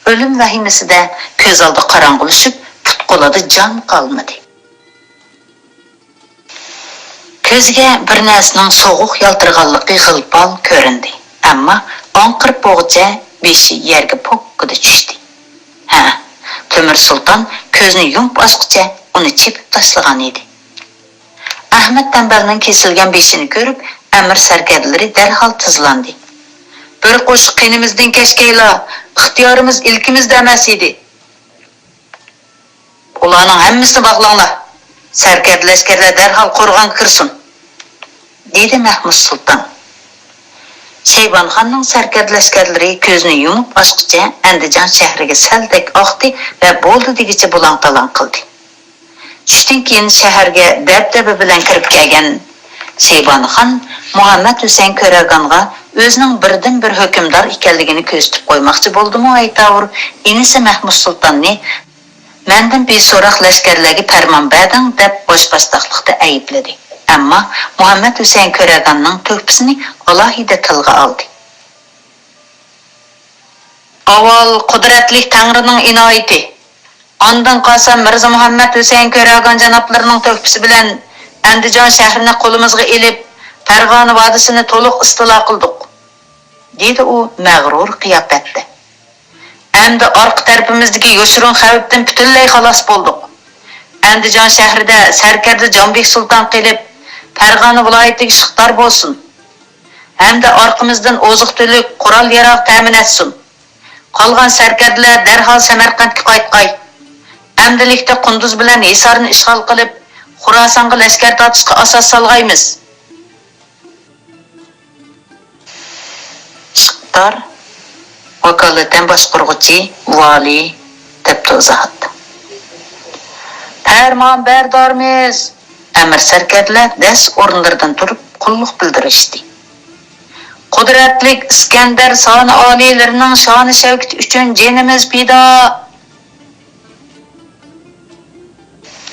ئۆلۈم ۋەھىمىسىدە كۆز ئالدى قاراڭغۇلىشىپ، پۇت-قولىدا جان قالمىدى. كۆزىگە بىر نەرسىنىڭ سوغۇق يالتىرىغانلىقى غىل-پال كۆرۈندى، ئەمما ئاڭقىرىپ بولغۇچە بېشى يەرگە پوككىدە چۈشتى. ھە، تۆمۈر سۇلتان كۆزىنى يۇمۇپ ئاچقۇچە ئۇنى چېپىپ تاشلىغان ئىدى. ئەخمەت تەمبەلنىڭ كېسىلگەن بېشىنى كۆرۈپ، ئەمىر سەركەردىلىرى دەرھال تېزلاندى. «بىر قوشۇق قېنىمىزدىن كەچكەيلا، ئىختىيارىمىز ئىلكىمىزدە ئەمەس ئىدى. ئۇلارنىڭ ھەممىسىنى باغلاڭلار، سەركەردە لەشكەرلەر دەرھال قورغانغا كىرسۇن.» دېدى مەھمۇد سۇلتان. شەيبانىخاننىڭ سەركەردە لەشكەرلىرى كۆزىنى يۇمۇپ ئاچقۇچە ئەندىجان شەھىرىگە سەلدەك ئاقتى ۋە بولدى دېگۈچە بۇلاڭ-تالاڭ قىلدى. چۈشتىن كېيىن شەھەرگە دەبدەبە بىلەن كىرىپ كەلگەن شەيبانىخان مۇھەممەد ھۈسەيىن كۆرەگانغا ئۆزىنىڭ بىردىنبىر ھۆكۈمدار ئىكەنلىكىنى كۆرسىتىپ قويماقچى بولدىمۇ ئەيتاۋۇر، ئىنىسى مەھمۇد سۇلتاننى «مەندىن بىسوراق لەشكەرلەرگە پەرمان بەردىڭ» دەپ باشباشتاقلىقتا ئەيىبلىدى. ئەمما مۇھەممەد ھۈسەيىن كۆرەگاننىڭ تۆھپىسىنى ئالاھىدە تىلغا ئالدى. «ئاۋۋال قۇدرەتلىك تەڭرىنىڭ ئىنايىتى، ئاندىن قالسا مىرزا مۇھەممەد ھۈسەيىن كۆرەگان جانابلىرىنىڭ تۆھپىسى بىلەن ئەندىجان شەھىرىنى قولىمىزغا ئېلىپ، پەرغانە ۋادىسىنى تولۇق ئىستىلا قىلدۇق.» دېدى ئۇ مەغرۇر قىياپەتتە. «ئەمدى ئارقا تەرىپىمىزدىكى يوشۇرۇن خەۋپتىن پۈتۈنلەي خالاس بولدۇق. ئەندىجان شەھىرىدە سەركەردە جانبېك سۇلتان قېلىپ، پەرغانە ۋىلايىتىگە ئىشقدار بولسۇن ھەمدە ئارقىمىزدىن ئوزۇق-تۈلۈك، قورال-ياراغ تەمىن ئەتسۇن. قالغان سەركەردىلەر دەرھال سەمەرقەنتكە قايتقاي. ئەمدىلىكتە قۇندۇز بىلەن ھىسارنى ئىشغال قىلىپ، خوراسانغا لەشكەر تارتىشقا ئاساس سالغايمىز.» ئىشقدار، ۋاكالىتەن باشقۇرغۇچى، ۋالىي، دەپتۇ ئىزاھاتتا. پەرمان بەردارمىز! ئەمىر سەركەردىلەر دەس ئورۇنلىرىدىن تۇرۇپ قۇللۇق بىلدۈرۈشتى. قۇدرەتلىك ئىسكەندەر سانى ئالىيلىرىنىڭ شانى شەۋكىتى ئۈچۈن جېنىمىز پىدا!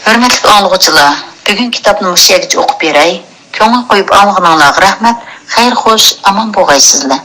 ھۆرمەتلىك ئاڭلىغۇچىلار، بۈگۈن كىتابنى مۇشۇ يەرگىچە ئوقۇپ بېرەي. كۆڭۈل قويۇپ ئاڭلىغىنىڭلارغا رەھمەت. خەير خوش، ئامان بولغايسىزلەر.